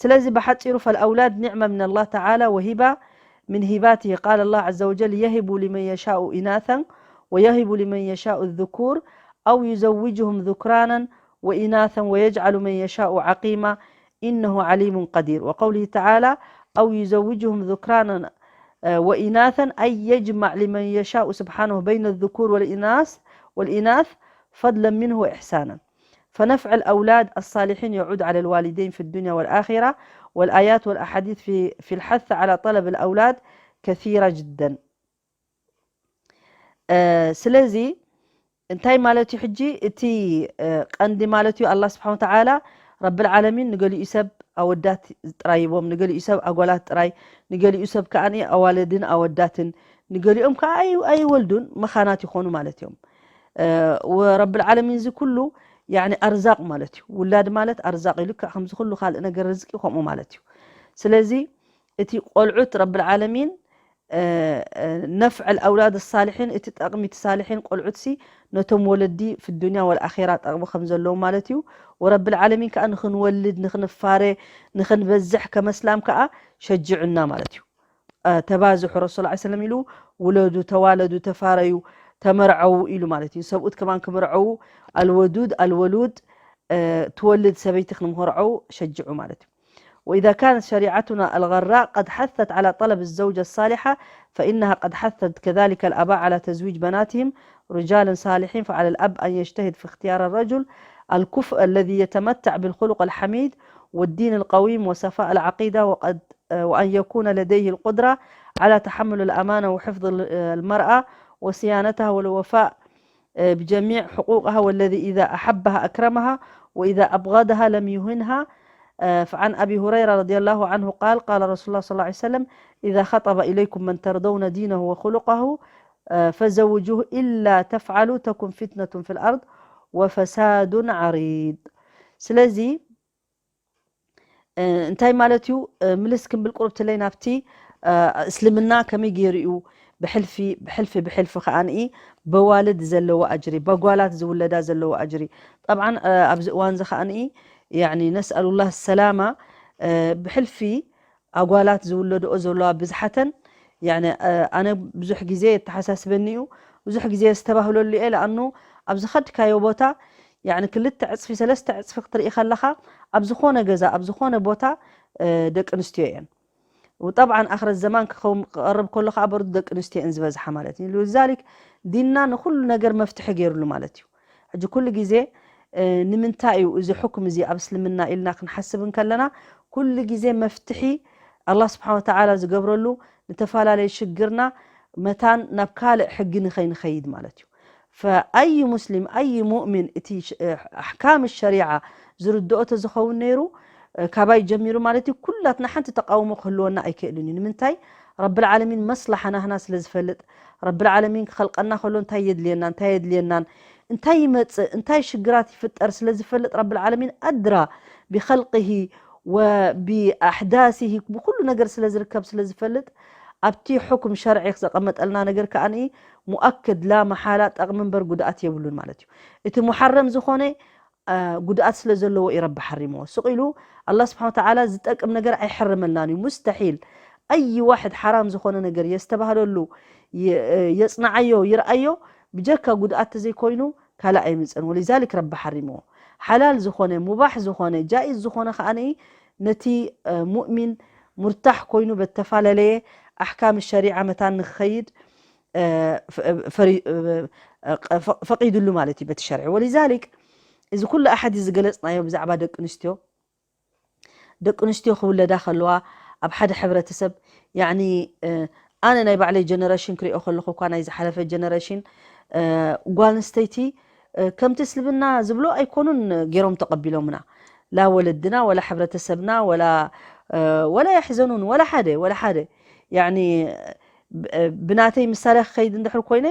ስለዚ ብሓጺሩ فالأولاد نعمة من الله تعالى وهبة من هباته قال الله عز وجل يهب لمن يشاء إناثا ويهب لمن يشاء الذكور أو يزوجهم ذكرانا وإناثا ويجعل من يشاء عقيما إنه عليم قدير وقوله تعالى أو يزوجهم ذكرانا وإناثا أي يجمع لمن يشاء سبحانه بين الذكور والإناث والإناث فضلا منه وإحسانا فنفع الأولاد الصالحين يعود على الوالدين في الدنيا والآخرة والآيات والأحاديث في, في الحث على طلب الأولاد كثيرة جدا ስለዚ እንታይ ማለት እዩ ሕጂ እቲ ቀንዲ ማለት እዩ ኣላ ስብሓን ተዓላ ረብል ዓለሚን ንገሊኡ ሰብ ኣወዳት ጥራይ ይቦም ንገሊኡ ሰብ ኣጓላት ጥራይ ንገሊኡ ሰብ ከዓ ኣዋለድን ኣወዳትን ንገሊኦም ከዓ ኣይወልዱን መኻናት ይኾኑ ማለት እዮም። ወረብል ዓለሚን እዚ ኩሉ ያኒ ኣርዛቅ ማለት እዩ። ውላድ ማለት ኣርዛቅ እዩ። ልክዕ ከምዚ ኩሉ ካልእ ነገር ርዝቂ ከምኡ ማለት እዩ። ስለዚ እቲ ቆልዑት ረብል ዓለሚን ነፍዕ ኣውላድ ሳልሒን እቲ ጠቅሚ እቲ ሳልሒን ቆልዑትሲ ነቶም ወለዲ ፊ ዱንያ ወልኣኺራ ጠቅሚ ከም ዘለዎም ማለት እዩ። ወረብል ዓለሚን ከዓ ንክንወልድ ንክንፋረ ንክንበዝሕ ከመስላም ከዓ ሸጅዑና ማለት እዩ። ተባዝሑ ረሱል ላ ሰለም ኢሉ ውለዱ ተዋለዱ ተፋረዩ ተመርዐዉ ኢሉ ማለት እዩ። ሰብኡት ከማን ክምርዐዉ ኣልወዱድ ኣልወሉድ ትወልድ ሰበይቲ ክንምርዐዉ ሸጅዑ ማለት እዩ። وإذا كانت شريعتنا الغراء قد حثت على طلب الزوجة الصالحة فإنها قد حثت كذلك الآباء على تزويج بناتهم رجالا صالحين فعلى الأب أن يجتهد في اختيار الرجل الكفء الذي يتمتع بالخلق الحميد والدين القويم وصفاء العقيدة وقد وأن يكون لديه القدرة على تحمل الأمانة وحفظ المرأة وصيانتها والوفاء بجميع حقوقها والذي إذا أحبها أكرمها وإذا أبغضها لم يهنها. فعن أبي هريرة رضي الله عنه قال قال رسول الله صلى الله عليه وسلم إذا خطب إليكم من ترضون دينه وخلقه فزوجوه إلا تفعلوا تكن فتنة في الأرض وفساد عريض. ስለዚ እንታይ ማለት እዩ? ምልስ ክንብል ቁርብትለይ ናብቲ እስልምና ከመይ ገይሩ እዩ ብሕልፊ ብሕልፊ ብሕልፊ ከዓንኢ በዋልድ ዘለዎ ኣጅሪ በጓላት ዝውለዳ ዘለዎ ኣጅሪ። ጠብዓን ኣብዚ እዋን እዚ ከዓንኢ ያኒ ነስኣሉላህ ሰላማ ብሕልፊ ኣጓላት ዝውለድኦ ዘለዋ ብዝሓተን ያኒ ኣነ ብዙሕ ግዜ የተሓሳስበኒ እዩ። ብዙሕ ግዜ ዝተባህለሉ እየ ለኣኑ ኣብዚ ከድካዮ ቦታ ያኒ ክልተ ዕፅፊ ሰለስተ ዕፅፊ ክትርኢ ከለኻ ኣብ ዝኾነ ገዛ ኣብ ዝኾነ ቦታ ደቂ ኣንስትዮ እየን። وطبعا ኣኽረት ዘማን ክኸውን ክቐርብ ከሎ ከዓ በርዱ ደቂ ኣንስትዮ እየን ዝበዝሓ ማለት እዩ። لذلك ዲንና ንኩሉ ነገር መፍትሒ ገይሩሉ ማለት እዩ። ሕጂ ኩሉ ግዜ ንምንታይ እዩ እዚ ሕኩም እዚ ኣብ እስልምና ኢልና ክንሓስብ እንከለና ኩሉ ግዜ መፍትሒ ኣላ ስብሓን ወተዓላ ዝገብረሉ ንተፈላለየ ሽግርና መታን ናብ ካልእ ሕጊ ንኸይንኸይድ ማለት እዩ። فأي مسلم أي مؤمن እቲ ኣሕካም ሸሪዓ ዝርድኦ ተዝኸውን ነይሩ ካባይ ጀሚሩ ማለት እዩ ኩላትና ሓንቲ ተቃውሞ ክህልወና ኣይክእልን እዩ። ንምንታይ ረብል ዓለሚን መስላሓ ናህና ስለ ዝፈልጥ ረብል ዓለሚን ክኸልቀና ከሎ እንታይ የድልየና እንታይ የድልየናን እንታይ ይመፅእ እንታይ ሽግራት ይፍጠር ስለ ዝፈልጥ ረብል ዓለሚን ኣድራ ብኸልቅሂ ወብኣሕዳሲሂ ብኩሉ ነገር ስለ ዝርከብ ስለ ዝፈልጥ ኣብቲ ሕኩም ሸርዒ ዘቐመጠልና ነገር ከዓኒ ሙኣክድ ላ መሓላ ጠቕሚ እምበር ጉድኣት የብሉን ማለት እዩ። እቲ ሙሓረም ዝኾነ ጉድኣት ስለ ዘለዎ እዩ ረቢ ሓሪምዎ። ስቕ ኢሉ ኣላ ስብሓን ወተዓላ ዝጠቅም ነገር ኣይሕርመልናን እዩ። ሙስተሒል ኣይ ዋሕድ ሓራም ዝኾነ ነገር የስተባህለሉ የፅንዓዮ ይርኣዮ ብጀካ ጉድኣት ተዘይኮይኑ ካልእ ኣይምፀን። ወሊዛሊክ ረቢ ሓሪምዎ። ሓላል ዝኾነ ሙባሕ ዝኾነ ጃኢዝ ዝኾነ ከዓኒ ነቲ ሙእሚን ሙርታሕ ኮይኑ በተፈላለየ ኣሕካም ሸሪዓ መታን ንክኸይድ ፈቂዱሉ ማለት እዩ በቲ ሸርዒ። ወሊዛሊክ እዚ ኩሉ ኣሓዲ ዝገለፅናዮ ብዛዕባ ደቂ ኣንስትዮ ደቂ ኣንስትዮ ክውለዳ ከለዋ ኣብ ሓደ ሕብረተሰብ ያኒ ኣነ ናይ ባዕለይ ጀነሬሽን ክሪኦ ከለኹ እኳ ናይ ዝሓለፈ ጀነሬሽን ጓል ኣንስተይቲ ከምቲ እስልምና ዝብሎ ኣይኮኑን ገይሮም ተቐቢሎምና። ላ ወለድና ወላ ሕብረተሰብና ወላ ወላ የሕዘኑን ወላ ሓደ ወላ ሓደ ያኒ ብናተይ ምሳሌ ክኸይድ እንድሕር ኮይነ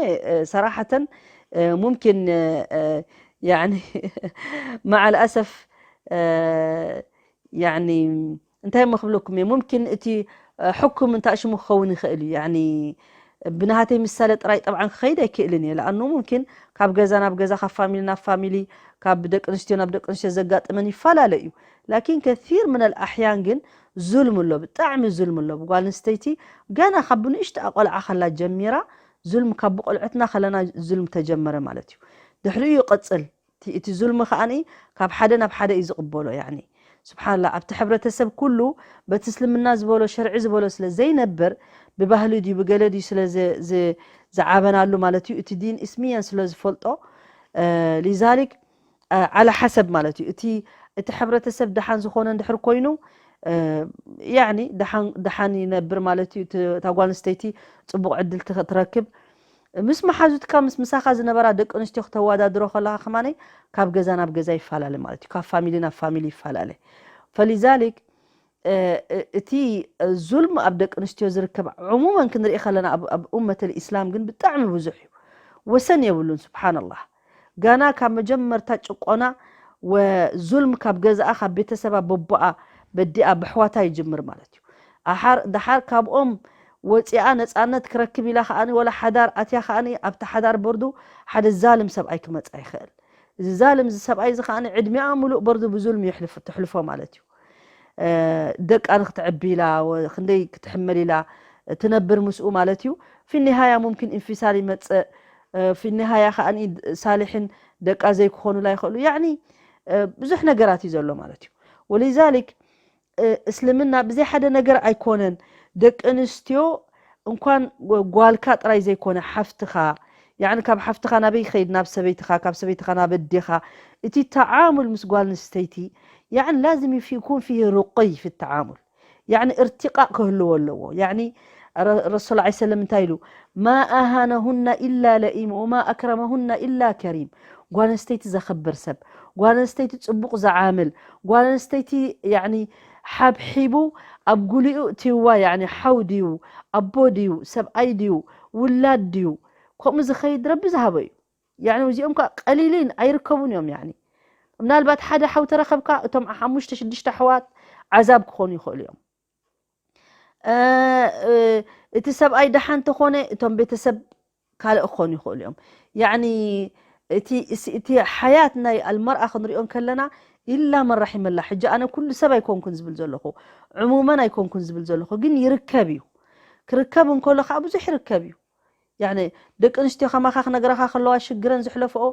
ሰራሓተን ሙምኪን ያኒ መዓል ኣሰፍ ያኒ እንታይ እሞ ክብለኩም እየ ሙምኪን እቲ ሕኩም እንታይ ሽሙ ክኸውን ይኽእል እዩ ያኒ ብናሃተይ ምሳሌ ጥራይ ጠብዓን ክኸይድ ኣይክእልን እየ ለኣኑ ሙምኪን ካብ ገዛ ናብ ገዛ ካብ ፋሚሊ ናብ ፋሚሊ ካብ ደቂ ኣንስትዮ ናብ ደቂ ኣንስትዮ ዘጋጥመን ይፈላለ እዩ ላኪን ከሲር ምን ኣልኣሕያን ግን ዙልም ኣሎ ብጣዕሚ ዙልም ኣሎ ብጓል ኣንስተይቲ ገና ካብ ብንእሽቶ ኣቆልዓ ከላ ጀሚራ ዙልም ካብ ብቆልዕትና ከለና ዙልም ተጀመረ ማለት እዩ ድሕሪኡ ይቕፅል እቲ ዙልሚ ከዓኒ ካብ ሓደ ናብ ሓደ እዩ ዝቕበሎ ያኒ ስብሓንላ ኣብቲ ሕብረተሰብ ኩሉ በቲ እስልምና ዝበሎ ሸርዒ ዝበሎ ስለ ዘይነብር ብባህሊ ድዩ ብገለ ድዩ ስለ ዝዓበናሉ ማለት እዩ እቲ ዲን እስምየን ስለ ዝፈልጦ ሊዛሊክ ዓላ ሓሰብ ማለት እዩ እቲ እቲ ሕብረተሰብ ደሓን ዝኾነ እንድሕር ኮይኑ ያኒ ደሓን ይነብር ማለት እዩ እታ ጓል ኣንስተይቲ ፅቡቕ ዕድል ትረክብ ምስ መሓዙትካ ምስ ምሳኻ ዝነበራ ደቂ ኣንስትዮ ክተወዳድሮ ከለኻ ከማነይ ካብ ገዛ ናብ ገዛ ይፈላለ ማለት እዩ ካብ ፋሚሊ ናብ ፋሚሊ ይፈላለ ፈሊዛሊክ እቲ ዙልም ኣብ ደቂ ኣንስትዮ ዝርከብ ዕሙመን ክንርኢ ከለና ኣብ ኡመት ልእስላም ግን ብጣዕሚ ብዙሕ እዩ ወሰን የብሉን ስብሓንላህ ጋና ካብ መጀመርታ ጭቆና ወዙልም ካብ ገዛኣ ካብ ቤተሰባ በቦኣ በዲኣ ብሕዋታ ይጅምር ማለት እዩ ኣሓር ደሓር ካብኦም ወፂኣ ነፃነት ክረክብ ኢላ ከዓኒ ወላ ሓዳር ኣትያ ከዓኒ ኣብቲ ሓዳር በርዱ ሓደ ዛልም ሰብኣይ ክመፃ ይኽእል እዚ ዛልም እዚ ሰብኣይ እዚ ከዓኒ ዕድሚኣ ምሉእ በርዱ ብዙልም ተሕልፎ ማለት እዩ ደቃ ንክትዕቢ ኢላ ክንደይ ክትሕመል ኢላ ትነብር ምስኡ ማለት እዩ ፊ ኒሃያ ሙምኪን ኢንፊሳል ይመፅእ ፊ ኒሃያ ከዓኒ ሳልሕን ደቃ ዘይክኾኑላ ይኽእሉ ያኒ ብዙሕ ነገራት እዩ ዘሎ ማለት እዩ ወሊዛሊክ እስልምና ብዘይ ሓደ ነገር ኣይኮነን ደቂ ኣንስትዮ እንኳን ጓልካ ጥራይ ዘይኮነ ሓፍትኻ ያኒ ካብ ሓፍትኻ ናበይ ይኸይድ ናብ ሰበይትኻ ካብ ሰበይትኻ ናብ ኣዴኻ እቲ ተዓሙል ምስ ጓል ኣንስተይቲ ያኒ ላዝም ይኩን ፊህ ርቁይ ፊ ተዓሙል ያኒ እርትቃእ ክህልዎ ኣለዎ ያኒ ረሱል ላ ሰለም እንታይ ኢሉ ማ ኣሃነሁና ኢላ ለኢም ወማ ኣክረመሁና ኢላ ከሪም ጓል ኣንስተይቲ ዘኽብር ሰብ ጓል ኣንስተይቲ ፅቡቕ ዝዓምል ጓል ኣንስተይቲ ያኒ ሓብሒቡ ኣብ ጉሊኡ እትይዋ ያኒ ሓው ድዩ ኣቦ ድዩ ሰብኣይ ድዩ ውላድ ድዩ ከምኡ ዝኸይድ ረቢ ዝሃቦ እዩ ያኒ እዚኦም ከዓ ቀሊሊን ኣይርከቡን እዮም ያኒ ምናልባት ሓደ ሓው ተረኸብካ እቶም ሓሙሽተ ሽዱሽተ ኣሕዋት ዓዛብ ክኾኑ ይኽእሉ እዮም እቲ ሰብኣይ ደሓን ተኾነ እቶም ቤተሰብ ካልእ ክኾኑ ይኽእሉ እዮም ያኒ እቲ እቲ ሓያት ናይ ኣልመርኣ ክንሪኦ ከለና ኢላ መን ራሒመላ ሕጂ ኣነ ኩሉ ሰብ ኣይኮንኩን ዝብል ዘለኹ ዕሙመን ኣይኮንኩን ዝብል ዘለኹ ግን ይርከብ እዩ ክርከብ እንከሎ ከዓ ብዙሕ ይርከብ እዩ ያኒ ደቂ ኣንስትዮ ከማኻ ክነግረኻ ከለዋ ሽግረን ዝሕለፈኦ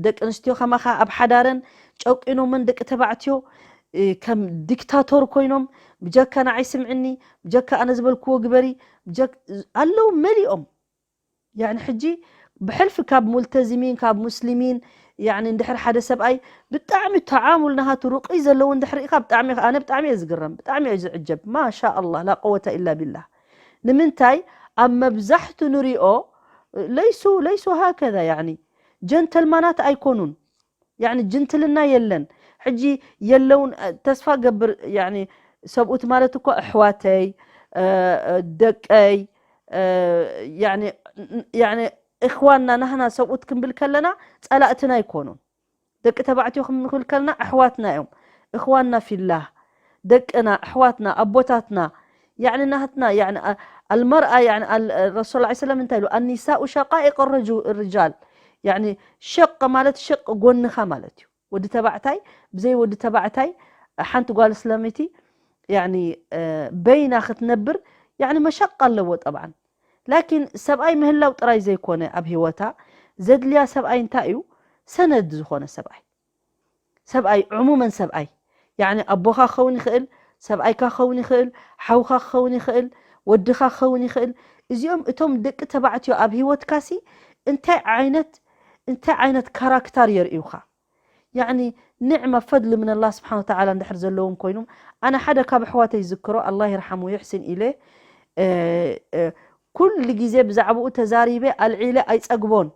ደቂ ኣንስትዮ ከማኻ ኣብ ሓዳረን ጨቂኖምን ደቂ ተባዕትዮ ከም ዲክታቶር ኮይኖም ብጀካ ንዓይ ስምዕኒ ብጀካ ኣነ ዝበልክዎ ግበሪ ኣለዉ መሊኦም ያኒ ሕጂ ብሕልፊ ካብ ሙልተዚሚን ካብ ሙስሊሚን ያኒ እንድሕር ሓደ ሰብኣይ ብጣዕሚ ተዓሙል ናሃቱ ርቁይ ዘለዉ እንድሕር ኢኻ ብጣዕሚ ኣነ ብጣዕሚ እየ ዝግረም ብጣዕሚ እየ ዝዕጀብ ማሻ ኣላህ ላ ቀወተ ኢላ ቢላህ ንምንታይ ኣብ መብዛሕቱ ንሪኦ ለይሱ ለይሱ ሃከዛ ያኒ ጀንተልማናት ኣይኮኑን ያኒ ጅንትልና የለን ሕጂ የለውን ተስፋ ገብር ያኒ ሰብኡት ማለት እኮ ኣሕዋተይ ደቀይ ያኒ እኽዋንና ናህና ሰብኡት ክንብል ከለና ጸላእትና ኣይኮኑን ደቂ ተባዕትዮ ክንብል ከለና ኣሕዋትና እዮም እኽዋንና ፊላህ ደቅና ኣሕዋትና ኣቦታትና ያኒ ናህትና ያኒ ኣልመርኣ ያኒ ረሱል ላ ሰለም እንታይ ኢሉ ኣኒሳኡ ሸቃኢቅ ርጃል ያኒ ሸቅ ማለት ሸቅ ጎንኻ ማለት እዩ ወዲ ተባዕታይ ብዘይ ወዲ ተባዕታይ ሓንቲ ጓል ስለመይቲ ያኒ በይና ክትነብር ያኒ መሸቃ ኣለዎ ጠብዓን ላኪን ሰብኣይ ምህላው ጥራይ ዘይኮነ ኣብ ህይወታ ዘድልያ ሰብኣይ እንታይ እዩ ሰነድ ዝኾነ ሰብኣይ ሰብኣይ ዕሙመን ሰብኣይ ያኒ ኣቦኻ ክኸውን ይኽእል ሰብኣይካ ክኸውን ይኽእል፣ ሓውካ ክኸውን ይኽእል፣ ወድኻ ክኸውን ይኽእል። እዚኦም እቶም ደቂ ተባዕትዮ ኣብ ህይወትካሲ እንታይ ዓይነት እንታይ ዓይነት ካራክተር የርእዩኻ? ያዕኒ ንዕማ ፈድሊ ምን ኣላህ ስብሓን ወተዓላ እንድሕር ዘለዎም ኮይኖም፣ ኣነ ሓደ ካብ ኣሕዋተይ ዝክሮ ኣላህ ይርሓሙ ይሕስን ኢለ፣ እ፣ እ፣ ኩሉ ግዜ ብዛዕባኡ ተዛሪበ ኣልዒለ ኣይጸግቦን።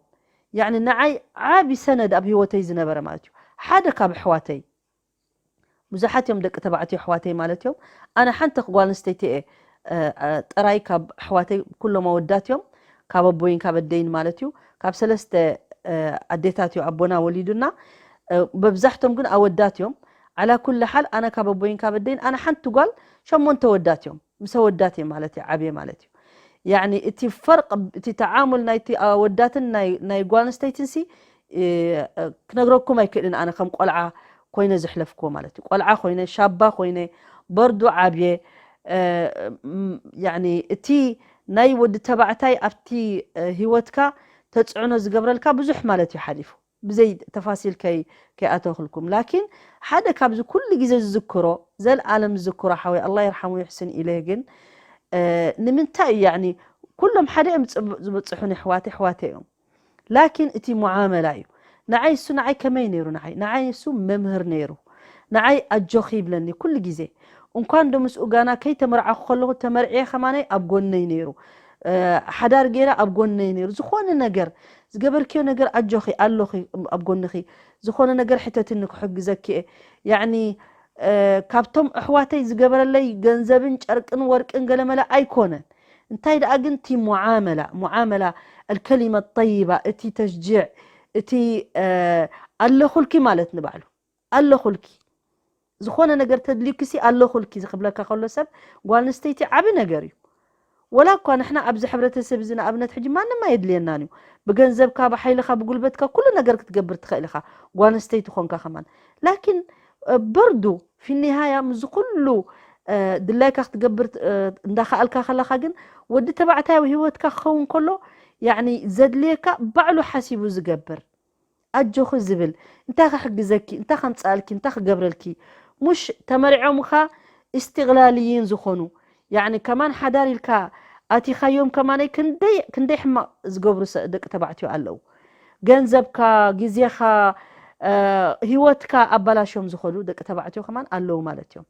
ያዕኒ ንዓይ ዓቢ ሰነድ ኣብ ህይወተይ ዝነበረ ማለት እዩ። ሓደ ካብ ኣሕዋተይ ብዙሓት እዮም ደቂ ተባዕትዮ ኣሕዋተይ ማለት እዮም። ኣነ ሓንቲ ጓል ኣንስተይቲ እየ ጥራይ ካብ ኣሕዋተይ፣ ኩሎም ኣወዳት እዮም፣ ካብ ኣቦይን ካብ ኣደይን ማለት እዩ። ካብ ሰለስተ ኣዴታት እዩ ኣቦና ወሊዱና። በብዛሕቶም ግን ኣወዳት እዮም። ዓላ ኩል ሓል ኣነ ካብ ኣቦይን ካብ ኣደይን ኣነ ሓንቲ ጓል፣ ሸሞንተ ኣወዳት እዮም። ምስ ኣወዳት እየ ማለት እዩ ዓብየ ማለት እዩ። ያኒ እቲ ፈርቅ እቲ ተዓሙል ናይቲ ኣወዳትን ናይ ጓል ኣንስተይትን ሲ ክነግረኩም ኣይክእልን። ኣነ ከም ቆልዓ ኮይነ ዘሕለፍክዎ ማለት እዩ። ቆልዓ ኮይነ፣ ሻባ ኮይነ፣ በርዱ ዓብየ። ያኒ እቲ ናይ ወዲ ተባዕታይ ኣብቲ ህይወትካ ተፅዕኖ ዝገብረልካ ብዙሕ ማለት እዩ ሓሊፉ። ብዘይ ተፋሲል ከይ ከይኣተኽልኩም፣ ላኪን ሓደ ካብዚ ኩሉ ግዜ ዝዝክሮ፣ ዘልኣለም ዝዝክሮ ሓወይ ኣላ ይርሓሙ ይሕስን ኢለ ግን ንምንታይ እዩ ያኒ ኩሎም ሓደ እዮም ዝብፅሑን ኣሕዋተ ኣሕዋተ እዮም። ላኪን እቲ ሙዓመላ እዩ። ንዓይ እሱ ንዓይ ከመይ ነይሩ? ንዓይ ንዓይ እሱ መምህር ነይሩ። ንዓይ ኣጆኺ ይብለኒ ኩሉ ግዜ። እንኳን ዶ ምስኡ ጋና ከይተመርዓኹ ከለኹ ተመርዕየ ከማነይ ኣብ ጎነይ ነይሩ። ሓዳር ገይረ ኣብ ጎነይ ነይሩ። ዝኾነ ነገር ዝገበርክዮ ነገር ኣጆኺ ኣለኺ ኣብ ጎንኺ። ዝኾነ ነገር ሕተትኒ ክሕግዘኪ እየ። ያዕኒ ካብቶም ኣሕዋተይ ዝገበረለይ ገንዘብን ጨርቅን ወርቅን ገለመለ ኣይኮነን። እንታይ ደኣ ግን እቲ ሙዓመላ፣ ሙዓመላ ኣልከሊማ ጠይባ፣ እቲ ተሽጂዕ፣ እቲ ኣለኹልኪ ማለት ንባዕሉ ኣለኹልኪ። ዝኾነ ነገር ተድልዩኪሲ ኣለኹልኪ ዝኽብለካ ከሎ ሰብ፣ ጓል ኣንስተይቲ ዓቢ ነገር እዩ። ወላ እኳ ንሕና ኣብዚ ሕብረተሰብ እዚ ንኣብነት ሕጂ ማንም ኣየድልየናን እዩ። ብገንዘብካ፣ ብሓይልኻ፣ ብጉልበትካ ኩሉ ነገር ክትገብር ትኽእል ኢኻ፣ ጓል ኣንስተይቲ ኾንካ ከማን። ላኪን በርዱ ፊኒሃያ ምስዚ ኩሉ ድላይካ ክትገብር እንዳኸኣልካ ከለኻ ግን ወዲ ተባዕታይ ኣብ ህይወትካ ክኸውን ከሎ ያኒ ዘድልየካ ባዕሉ ሓሲቡ ዝገብር ኣጆኺ ዝብል እንታይ ክሕግዘኪ እንታይ ከምፅኣልኪ እንታይ ክገብረልኪ ሙሽ ተመሪዖምኻ እስትቕላልይን ዝኾኑ ያኒ ከማን ሓዳር ኢልካ ኣቲኻዮም ከማነይ ክንደይ ክንደይ ሕማቕ ዝገብሩ ደቂ ተባዕትዮ ኣለዉ። ገንዘብካ፣ ግዜኻ፣ ህይወትካ ኣባላሽዮም ዝኸዱ ደቂ ተባዕትዮ ከማን ኣለዉ ማለት እዮም።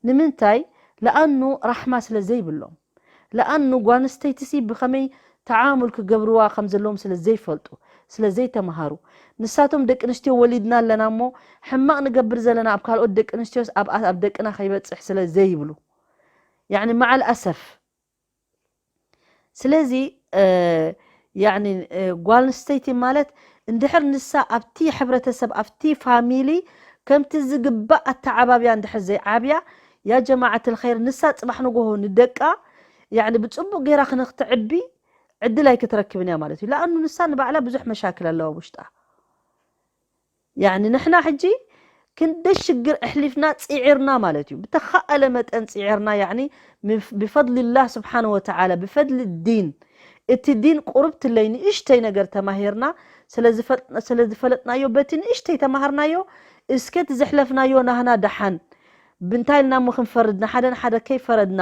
ንምንታይ? ለኣኑ ራሕማ ስለ ዘይብሎም። ለኣኑ ጓንስተይትሲ ብኸመይ ተዓሙል ክገብርዋ ከም ዘለዎም ስለ ዘይፈልጡ፣ ስለ ዘይተምሃሩ። ንሳቶም ደቂ ኣንስትዮ ወሊድና ኣለና እሞ ሕማቕ ንገብር ዘለና ኣብ ካልኦት ደቂ ኣንስትዮስ ኣብኣ ኣብ ደቅና ከይበጽሕ ስለ ዘይብሉ። ያዕኒ መዓል ኣሰፍ ስለዚ ያኒ ጓል ኣንስተይቲ ማለት እንድሕር ንሳ ኣብቲ ሕብረተሰብ ኣብቲ ፋሚሊ ከምቲ ዝግባእ ኣተዓባብያ እንድሕር ዘይዓብያ ያ ጀማዓት ልኸይር ንሳ ፅባሕ ንጎሆ ንደቃ ያኒ ብፅቡቅ ገይራ ክነክትዕቢ ዕድል ኣይክትረክብን እያ ማለት እዩ። ለኣኑ ንሳ ንባዕላ ብዙሕ መሻክል ኣለዋ ውሽጣ። ያኒ ንሕና ሕጂ ክንደይ ሽግር ኣሕሊፍና ፂዒርና ማለት እዩ። ብተኻእለ መጠን ፂዒርና ያኒ ብፈድልላህ ስብሓን ወተዓላ ብፈድሊ ዲን እቲ ዲን ቁርብትለይ ንእሽተይ ነገር ተማሂርና ስለ ዝፈለጥናዮ በቲ ንእሽተይ ተማሃርናዮ እስከ እቲ ዘሕለፍናዮ ናህና ደሓን ብንታይ ኢልና እሞ ክንፈርድ ንሓደ ንሓደ ከይፈረድና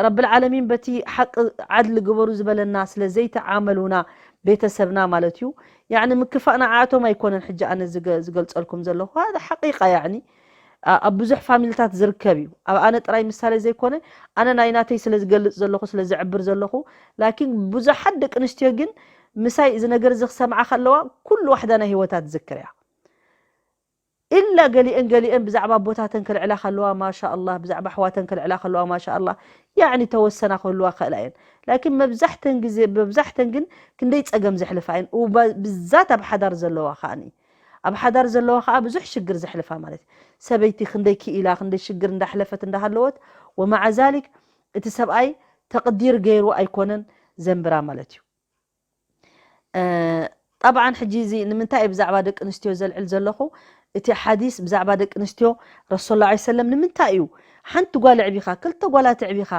ረብል ዓለሚን በቲ ሓቂ ዓድሊ ግበሩ ዝበለና ስለ ዘይተዓመሉና ቤተሰብና ማለት እዩ። ያኒ ምክፋእ ንዓኣቶም ኣይኮነን ሕጂ ኣነ ዝገልፀልኩም ዘለኹ ሃደ ሓቂቃ ያኒ ኣብ ብዙሕ ፋሚልታት ዝርከብ እዩ። ኣብ ኣነ ጥራይ ምሳሌ ዘይኮነ ኣነ ናይ ናተይ ስለ ዝገልፅ ዘለኹ ስለ ዝዕብር ዘለኹ ላኪን ብዙሓት ደቂ ኣንስትዮ ግን ምሳይ እዚ ነገር እዚ ክሰምዓ ከለዋ ኩሉ ዋሕዳ ናይ ህይወታ ትዝክር እያ። ኢላ ገሊአን ገሊአን ብዛዕባ ኣቦታተን ክልዕላ ከለዋ ማሻ ኣላህ ብዛዕባ ኣሕዋተን ክልዕላ ከለዋ ማሻ ኣላህ ያዕኒ ተወሰና ክህልዋ ክእላ እየን። ላኪን መብዛሕተን ግዜ መብዛሕተን ግን ክንደይ ፀገም ዘሕልፋ እየን። ብዛት ኣብ ሓዳር ዘለዋ ከዓኒ ኣብ ሓዳር ዘለዋ ከዓ ብዙሕ ሽግር ዘሕልፋ ማለት እዩ። ሰበይቲ ክንደይ ክኢላ ክንደይ ሽግር እንዳሕለፈት እንዳሃለወት ወመዓ ዛሊክ እቲ ሰብኣይ ተቅዲር ገይሩ ኣይኮነን ዘንብራ ማለት እዩ። ጠብዓን ሕጂ እዚ ንምንታይ እዩ ብዛዕባ ደቂ ኣንስትዮ ዘልዕል ዘለኹ? እቲ ሓዲስ ብዛዕባ ደቂ ኣንስትዮ ረሱል ላ ሰለም ንምንታይ እዩ ሓንቲ ጓል ኣዕቢኻ ክልተ ጓላት ኣዕቢኻ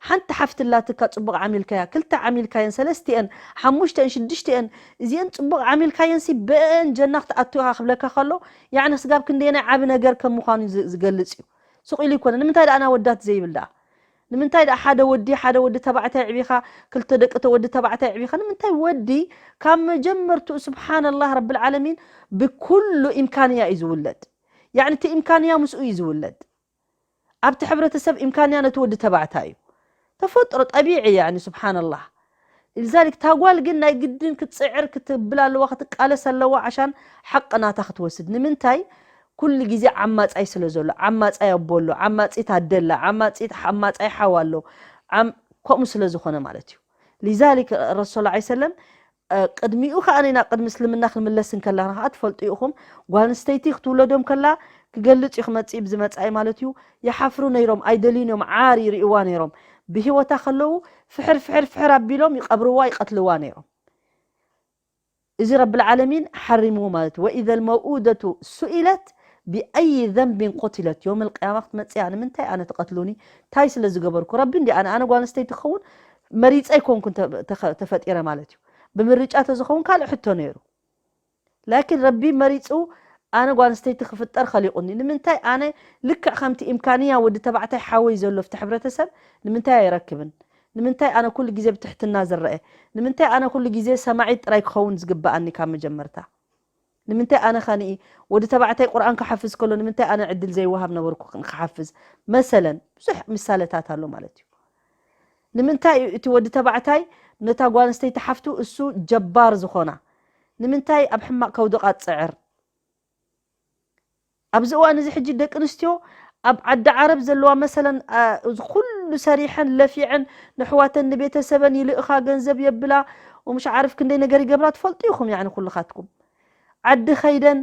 ሓንቲ ሓፍቲ ላትካ ፅቡቕ ዓሚልካያ ክልተ ዓሚልካየን ሰለስቲአን ሓሙሽተን ሽዱሽቲአን እዚአን ፅቡቕ ዓሚልካየን ሲ በአን ጀና ክትኣቱ ኢኻ ክብለካ ከሎ ያዕኒ ስጋብ ክንደየናይ ዓቢ ነገር ከም ምዃኑ ዝገልፅ እዩ። ስቕ ኢሉ ይኮነ። ንምንታይ ደኣ ኣና ወዳት ዘይብል ደኣ? ንምንታይ ደኣ ሓደ ወዲ፣ ሓደ ወዲ ተባዕታይ ዕቢኻ፣ ክልተ ደቂ ተ-፣ ወዲ ተባዕታይ ዕቢኻ? ንምንታይ ወዲ ካብ መጀመርትኡ፣ ስብሓንላህ ረብል ዓለሚን፣ ብኩሉ ኢምካንያ እዩ ዝውለድ። ያዕኒ እቲ ኢምካንያ ምስኡ እዩ ዝውለድ። ኣብቲ ሕብረተሰብ ኢምካንያ ነቲ ወዲ ተባዕታይ እዩ። ተፈጥሮ ጠቢዒ፣ ያዕኒ፣ ስብሓንላህ። ልዛሊክ፣ እታ ጓል ግን ናይ ግድን ክትጽዕር ክትብል ኣለዋ፣ ክትቃለስ ኣለዋ፣ ዓሻን ሓቂ ናታ ክትወስድ። ንምንታይ? ኩሉ ግዜ ዓማጻይ ስለ ዘሎ፣ ዓማጻይ ኣቦ ኣሎ፣ ዓማጺት ኣደ ኣላ፣ ዓማጺት፣ ዓማጻይ ሓው ኣሎ፣ ዓም-፣ ከምኡ ስለ ዝኾነ ማለት እዩ። ሊዛሊክ ረሱል ላ ሰለም፣ እ፣ ቅድሚኡ ከኣ ኢና ቅድሚ እስልምና ክንምለስ እንከለና ከኣ ትፈልጡ ኢኹም፣ ጓል ኣንስተይቲ ክትውለዶም ከላ ክገልጽ እዩ ክመጽእ ብዝመጻኢ ማለት እዩ። ይሓፍሩ ነይሮም፣ ኣይደልዩን እዮም፣ ዓር ይርእይዋ ነይሮም። ብህይወታ ከለዉ ፍሕር፣ ፍሕር፣ ፍሕር ኣቢሎም ይቐብርዋ፣ ይቐትልዋ ነይሮም። እዚ ረብል ዓለሚን ሓሪምዎ ማለት እዩ። ወኢዘ ልመውኡደቱ ሱኢለት ቢኣይ ዘንቢን ቁትለት፣ ዮም ልቅያማ ክትመጽእ እያ። ንምንታይ ኣነ ትቐትሉኒ? እንታይ ስለ ዝገበርኩ? ረቢ እንዲ ኣነ፣ ኣነ ጓል ኣንስተይቲ ክኸውን መሪጸ ኣይኮንኩን ተ-፣ ተኸ-፣ ተፈጢረ ማለት እዩ። ብምርጫ ተዝኸውን ካልእ ሕቶ ነይሩ። ላኪን ረቢ መሪጹ ኣነ ጓል ኣንስተይቲ ክፍጠር ኸሊቑኒ። ንምንታይ ኣነ ልክዕ ከምቲ ኢምካንያ ወዲ ተባዕታይ ሓወይ ዘሎ ኣብቲ ሕብረተሰብ ንምንታይ ኣይረክብን? ንምንታይ ኣነ ኩሉ ግዜ ብትሕትና ዝረአ? ንምንታይ ኣነ ኩሉ ግዜ ሰማዒት ጥራይ ክኸውን ዝግበኣኒ ካብ መጀመርታ? ንምንታይ ኣነ ኸንኢ ወዲ ተባዕታይ ቁርኣን ክሓፍዝ ከሎ ንምንታይ ኣነ ዕድል ዘይወሃብ ነበርኩ ክሓፍዝ? መሰለን ብዙሕ ምሳለታት ኣሎ ማለት እዩ። ንምንታይ እዩ እቲ ወዲ ተባዕታይ ነታ ጓል ኣንስተይቲ ሓፍቱ እሱ ጀባር ዝኾና? ንምንታይ ኣብ ሕማቕ ከውድቓ ትጽዕር? ኣብዚ እዋን እዚ ሕጂ ደቂ ኣንስትዮ ኣብ ዓዲ ዓረብ ዘለዋ መሰለን፣ ኣ፣ እዚ ኩሉ ሰሪሐን ለፊዐን ንሕዋተን ንቤተሰበን ይልእኻ፣ ገንዘብ የብላ፣ ወምሽ ዓርፍ ክንደይ ነገር ይገብራ ትፈልጡ ኢኹም፣ ያዕኒ ኩልኻትኩም። ዓዲ ኸይደን፣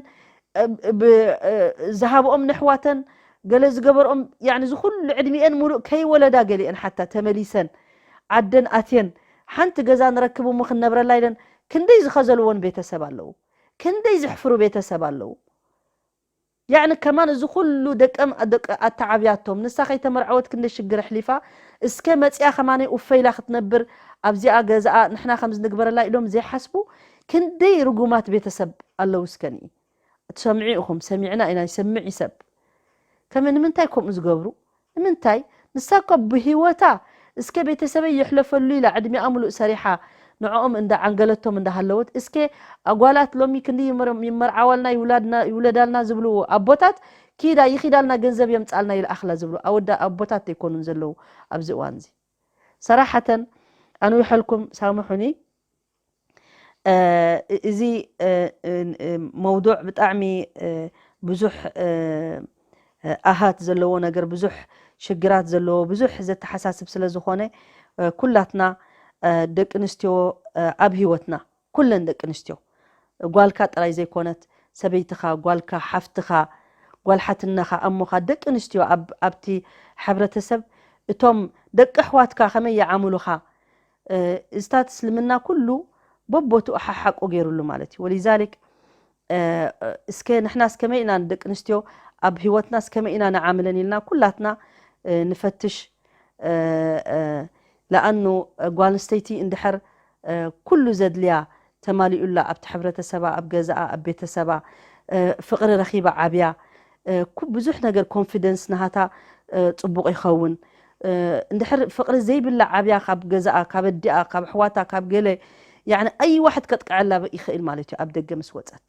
እ፣ ብ-፣ እ፣ ዝሃብኦም ንሕዋተን ገለ ዝገበርኦም፣ ያዕኒ እዚ ኩሉ ዕድሚኤን ሙሉእ ከይወለዳ ገሊአን ሓታ ተመሊሰን ዓደን ኣትየን ሓንቲ ገዛ ንረክብ እሞ ክንነብረላ ኢለን ክንደይ ዝኸዘልዎን ቤተሰብ ኣለዉ። ክንደይ ዘሕፍሩ ቤተሰብ ኣለዉ። ያዕኒ ከማን እዚ ኩሉ ደቀም-፣ ደቂ ኣተዓብያቶም፣ ንሳ ከይተመርዓወት ክንደይ ሽግር ኣሕሊፋ፣ እስከ መጽያ ከማነይ ኡፈ ኢላ ክትነብር ኣብዚኣ ገዛኣ ንሕና ከም ዝንግበረላ ኢሎም ዘይሓስቡ ክንደይ ርጉማት ቤተሰብ ኣለዉ። እስከ ንኢ፣ ትሰምዑ ኢኹም፣ ሰሚዕና ኢና፣ ይሰምዕ እዩ ሰብ። ከመይ ንምንታይ ከምኡ ዝገብሩ? ንምንታይ? ንሳ እኮ ብህይወታ እስከ ቤተሰበይ ይሕለፈሉ ኢላ ዕድሚኣ ሙሉእ ሰሪሓ ንዕኦም እንዳ ዓንገለቶም እንዳሃለወት፣ እስከ ኣጓላት ሎሚ ክንዲ ይመር-፣ ይመርዓዋልና፣ ይውላድና፣ ይውለዳልና ዝብሉ ኣቦታት፣ ኪዳ ይኺዳልና፣ ገንዘብ የምጻልና፣ ይልኣኽላ ዝብሉ ኣወዳ-፣ ኣቦታት ኣይኮኑን ዘለዉ ኣብዚ እዋን እዚ። ሰራሓተን ኣንዊሐልኩም፣ ሳምሑኒ። እ፣ እዚ፣ እ፣ እ፣ እ፣ መውዱዕ ብጣዕሚ፣ እ፣ ብዙሕ፣ እ፣ እ፣ ኣሃት ዘለዎ ነገር፣ ብዙሕ ሽግራት ዘለዎ፣ ብዙሕ ዘተሓሳስብ ስለ ዝኾነ፣ እ፣ ኩላትና፣ እ፣ ደቂ ኣንስትዮ፣ እ፣ ኣብ ህይወትና፣ ኩለን ደቂ ኣንስትዮ፣ ጓልካ ጥራይ ዘይኮነት፣ ሰበይትኻ፣ ጓልካ፣ ሓፍትኻ፣ ጓል ሓትነኻ፣ ኣሞኻ፣ ደቂ ኣንስትዮ ኣብ፣ ኣብቲ ሕብረተሰብ እቶም ደቂ ኣሕዋትካ ከመይ ይዓምሉኻ? እ፣ እዝታት እስልምና ኩሉ በቦትኡ ሓሓቁ ገይሩሉ ማለት እዩ። ወሊዛሊክ፣ እ፣ እስከ ንሕናስ ከመይ ኢና ንደቂ ኣንስትዮ ኣብ ህይወትናስ ከመይ ኢና ንዓምለን ኢልና ኩላትና፣ እ፣ ንፈትሽ። እ፣ እ፣ ለኣኑ ጓል ኣንስተይቲ እንድሕር፣ እ፣ ኩሉ ዘድልያ ተማሊኡላ ኣብቲ ሕብረተሰባ፣ ኣብ ገዛኣ፣ ኣብ ቤተሰባ፣ እ፣ ፍቕሪ ረኺባ ዓብያ፣ እ፣ ኩ-፣ ብዙሕ ነገር ኮንፊደንስ ናሃታ፣ እ፣ ጽቡቕ ይኸውን። እ፣ እንድሕር ፍቕሪ ዘይብላ ዓብያ ካብ ገዛኣ፣ ካብ ኣዲኣ፣ ካብ ኣሕዋታ፣ ካብ ገለ፣ ያዕኒ ኣይ ዋሕድ ከጥቅዐላ ይኽእል ማለት እዩ። ኣብ ደገ ምስ ወጸት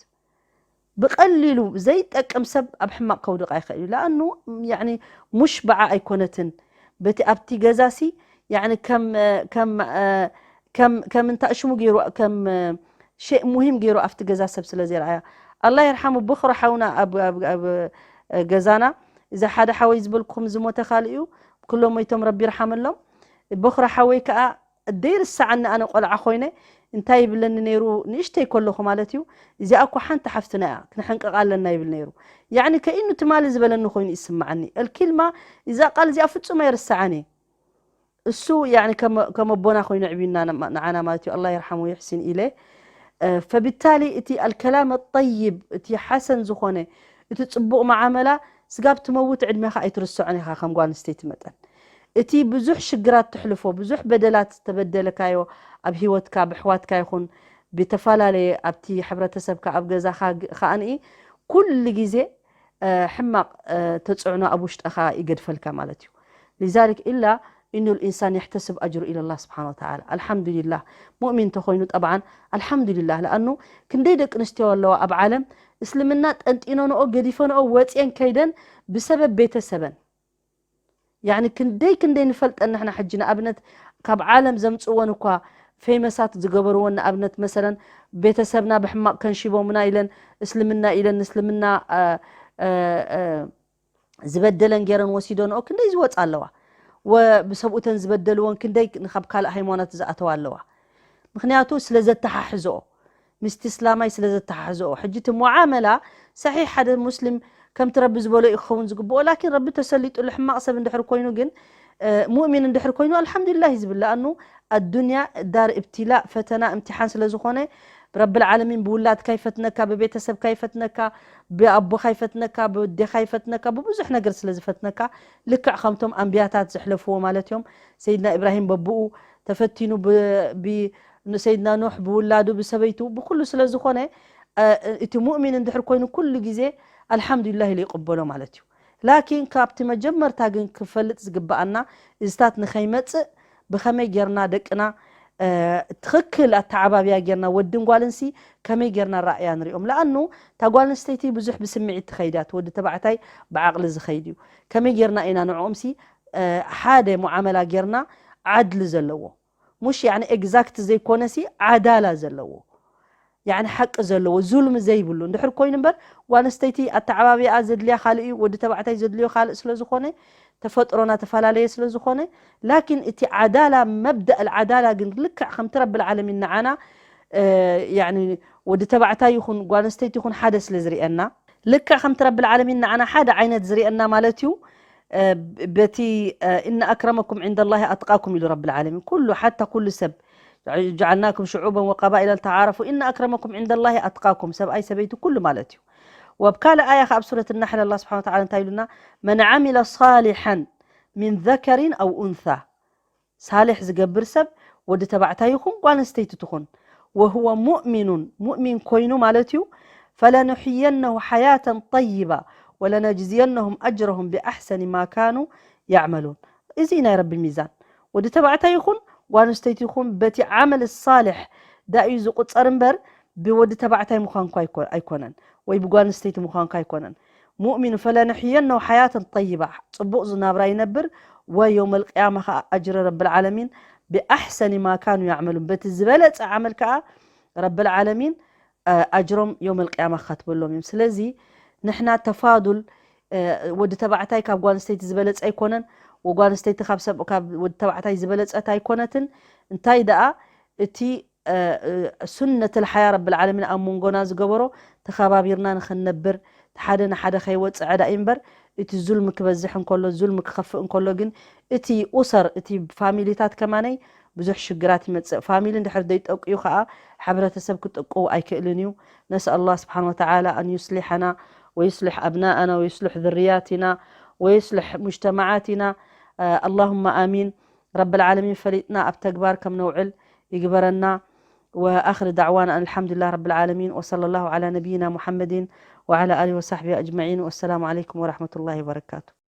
ብቐሊሉ ዘይጠቅም ሰብ ኣብ ሕማቕ ከውድቓ ይኽእል እዩ። ለኣኑ ያዕኒ ሙሽ በዓ ኣይኮነትን። በቲ ኣብቲ ገዛሲ ያዕኒ ከም፣ ከም፣ ከም፣ ከም እንታይ ሽሙ ገይሩ፣ ከም ሸእ ሙሂም ገይሩ ኣብቲ ገዛ ሰብ ስለ ዘይረኣያ። ኣላ ይርሓሙ፣ በኹሪ ሓውና ኣብ፣ ኣብ፣ ኣብ ገዛና፣ እዚ ሓደ ሓወይ ዝበልኩም ዝሞተ ካልእ እዩ። ኩሎም ሞይቶም፣ ረቢ ይርሓመሎም። በኹሪ ሓወይ ከኣ ደይርስዓኒ፣ ኣነ ቆልዓ ኮይነ እንታይ ይብለኒ ነይሩ፣ ንእሽተይ ከለኹ ማለት እዩ፣ "እዚኣ እኮ ሓንቲ ሓፍትና እያ፣ ክንሕንቅቓ ኣለና" ይብል ነይሩ። ያዕኒ ከኢኑ ትማሊ ዝበለኒ ኮይኑ ይስምዓኒ። ኣልኪልማ፣ እዛ ቃል እዚኣ ፍጹም ኣይርስዓን እየ። እሱ ያዕኒ ከም፣ ከም ኣቦና ኮይኑ ኣዕብዩና ን-፣ ንዓና ማለት እዩ። ኣላህ ይርሓሙ ይሕሲን ኢለ። እ፣ ፈቢታሊ እቲ ኣልከላም ጠይብ፣ እቲ ሓሰን ዝኾነ፣ እቲ ጽቡቕ መዓመላ፣ ስጋብ ትመውት ዕድሜኻ ኣይትርስዖን ኢኻ ከም ጓል ኣንስተይቲ መጠን። እቲ ብዙሕ ሽግራት ትሕልፎ፣ ብዙሕ በደላት ዝተበደለካዮ ኣብ ህይወትካ፣ ብኣሕዋትካ ይኹን ብተፈላለየ ኣብቲ ሕብረተሰብካ፣ ኣብ ገዛኻ ግ-፣ ከኣ ንኢ ኩሉ ግዜ፣ ሕማቕ ተፅዕኖ ኣብ ውሽጥኻ ይገድፈልካ ማለት እዩ። لذلك إلا إن الإنسان يحتسب أجره إلى الله سبحانه وتعالى. ኣልሓምዱሊላህ ሙእሚን እንተኾይኑ ጠብዓን ኣልሓምዱሊላህ። ለኣኑ ክንደይ ደቂ ኣንስትዮ ኣለዋ ኣብ ዓለም እስልምና ጠንጢነንኦ ገዲፈንኦ ወፅየን ከይደን ብሰበብ ቤተሰበን። ያኒ ክንደይ ክንደይ ንፈልጠን ንሕና ሕጂ ንኣብነት ካብ ዓለም ዘምፅወን እኳ ፌመሳት ዝገበርዎን ንኣብነት መሰለን ቤተሰብና ብሕማቕ ከንሺቦምና ኢለን እስልምና ኢለን ንእስልምና ዝበደለን ገይረን ወሲደንኦ ክንደይ ዝወፃ ኣለዋ። ወብሰብኡተን ዝበደልዎን ክንደይ ካብ ካልእ ሃይማኖት ዝኣተዋ ኣለዋ። ምክንያቱ ስለ ዘተሓሕዝኦ ምስቲ እስላማይ ስለ ዘተሓሕዝኦ ሕጂ እቲ ሙዓመላ ሰሒሕ ሓደ ሙስሊም ከምቲ ረቢ ዝበሎ እዩ ክኸውን ዝግብኦ ላኪን ረቢ ተሰሊጡሉ ሕማቕ ሰብ እንድሕር ኮይኑ ግን ሙእሚን እንድሕር ኮይኑ ኣልሓምዱሊላህ እዩ ዝብል ለኣኑ ኣዱንያ ዳር እብትላእ ፈተና እምትሓን ስለ ዝኾነ ረቢ ልዓለሚን ብውላድካ ይፈትነካ ብቤተሰብካ ይፈትነካ ብኣቦኻ ይፈትነካ ብወዴኻ ይፈትነካ ብብዙሕ ነገር ስለ ዝፈትነካ ልክዕ ከምቶም ኣንብያታት ዘሕለፍዎ ማለት እዮም ሰይድና ኢብራሂም በብኡ ተፈቲኑ ንሰይድና ኖሕ ብውላዱ ብሰበይቱ ብኩሉ ስለ ዝኾነ እቲ ሙእሚን እንድሕር ኮይኑ ኩሉ ግዜ ኣልሓምዱሊላህ ኢሉ ይቕበሎ ማለት እዩ ላኪን ካብቲ መጀመርታ ግን ክፈልጥ ዝግበኣና እዝታት ንኸይመፅእ ብኸመይ ጌርና ደቅና ትኽክል ኣተዓባብያ ጌርና ወድን ጓልንሲ ከመይ ጌርና ራእያ ንሪኦም ለኣኑ እታ ጓል ኣንስተይቲ ብዙሕ ብስምዒት ትኸይድ እያ ወዲ ተባዕታይ ብዓቕሊ ዝኸይድ እዩ ከመይ ጌርና ኢና ንዕኦምሲ ሓደ ሙዓመላ ጌርና ዓድሊ ዘለዎ ሙሽ ያኒ ኤግዛክት ዘይኮነሲ ዓዳላ ዘለዎ ያኒ ሓቂ ዘለዎ ዙልሚ ዘይብሉ እንድሕር ኮይኑ እምበር ጓል ኣንስተይቲ ኣተዓባቢኣ ዘድልያ ካልእ እዩ ወዲ ተባዕታይ ዘድልዮ ካልእ ስለ ዝኾነ ተፈጥሮና ተፈላለየ ስለ ዝኾነ ላኪን እቲ ዓዳላ መብዳእ ዓዳላ ግን ልክዕ ከምቲ ረቢ ልዓለሚን ንዓና ያኒ ወዲ ተባዕታይ ይኹን ጓል ኣንስተይቲ ይኹን ሓደ ስለ ዝርእየና ልክዕ ከምቲ ረቢ ልዓለሚን ንዓና ሓደ ዓይነት ዝርእየና ማለት እዩ በቲ إن أكرمكم عند الله أتقاكم ኢሉ ረቢ ልዓለሚን ኩሉ ሓታ ኩሉ ሰብ جعلناكم شعوبا وقبائل لتعارفوا إن أكرمكم عند الله أتقاكم ሰብኣይ ሰበይቲ ኩሉ ማለት እዩ ወብ ካልእ ኣያ ኣብ ሱረት ናሕል ኣላ ስብሓን ወተዓላ እንታይ ኢሉና من عمل صالحا من ذكر أو أنثى ሳልሕ ዝገብር ሰብ ወዲ ተባዕታይ ይኹን ጓል ኣንስተይቲ ትኹን وهو مؤمن ሙእሚን ኮይኑ ማለት እዩ فلنحيينه حياة طيبة ولنجزينهم أجرهم بأحسن ما كانوا يعملون እዚ ናይ ረቢ ሚዛን ወዲ ተባዕታይ ይኹን ጓል ኣንስተይቲ ይኹን በቲ ዓመል ሳልሕ ዳእዩ ዝቁፀር እምበር ብወዲ ተባዕታይ ምዃንኳ ኣይኮነን ወይ ብጓል ኣንስተይቲ ምዃንኳ ኣይኮነን ሙእሚን ፈለንሕየነው ሓያተን ጠይባ ፅቡቕ ዝናብራ ይነብር ወየውመል ቅያማ ከዓ ኣጅሪ ረብል ዓለሚን ብኣሕሰኒ ማ ካኑ ያዕመሉን በቲ ዝበለፀ ዓመል ከዓ ረብል ዓለሚን ኣጅሮም የውመል ቅያማ ክኸትበሎም እዮም ስለዚ ንሕና ተፋዱል ወዲ ተባዕታይ ካብ ጓል ኣንስተይቲ ዝበለፀ ኣይኮነን ወጓል ኣንስተይቲ ካብ ሰብ ካብ ወዲ ተባዕታይ ዝበለፀት ኣይኮነትን እንታይ ደኣ እቲ ሱነት ልሓያ ረብል ዓለሚን ኣብ መንጎና ዝገበሮ ተኸባቢርና ንኽንነብር እቲ ሓደ ንሓደ ከይወፅዕ ዳኢ እምበር እቲ ዙልሚ ክበዝሕ እንከሎ ዙልሚ ክኸፍእ እንከሎ ግን እቲ ኡሰር እቲ ፋሚሊታት ከማነይ ብዙሕ ሽግራት ይመፅእ ፋሚሊ እንድሕር ዘይጠቅዩ ከዓ ሕብረተሰብ ክጥቅው ኣይክእልን እዩ ነስኣል الله سبحانه وتعالى أن يصلحنا ويصلح أبناءنا ويصلح ذرياتنا ويصلح مجتمعاتنا اللهم آمين رب العالمين ፈሊጥና ኣብ ተግባር ከም ነውዕል ይግበረና وآخر دعوانا أن الحمد لله رب العالمين وصلى الله على نبينا محمد وعلى آله وصحبه أجمعين والسلام عليكم ورحمة الله وبركاته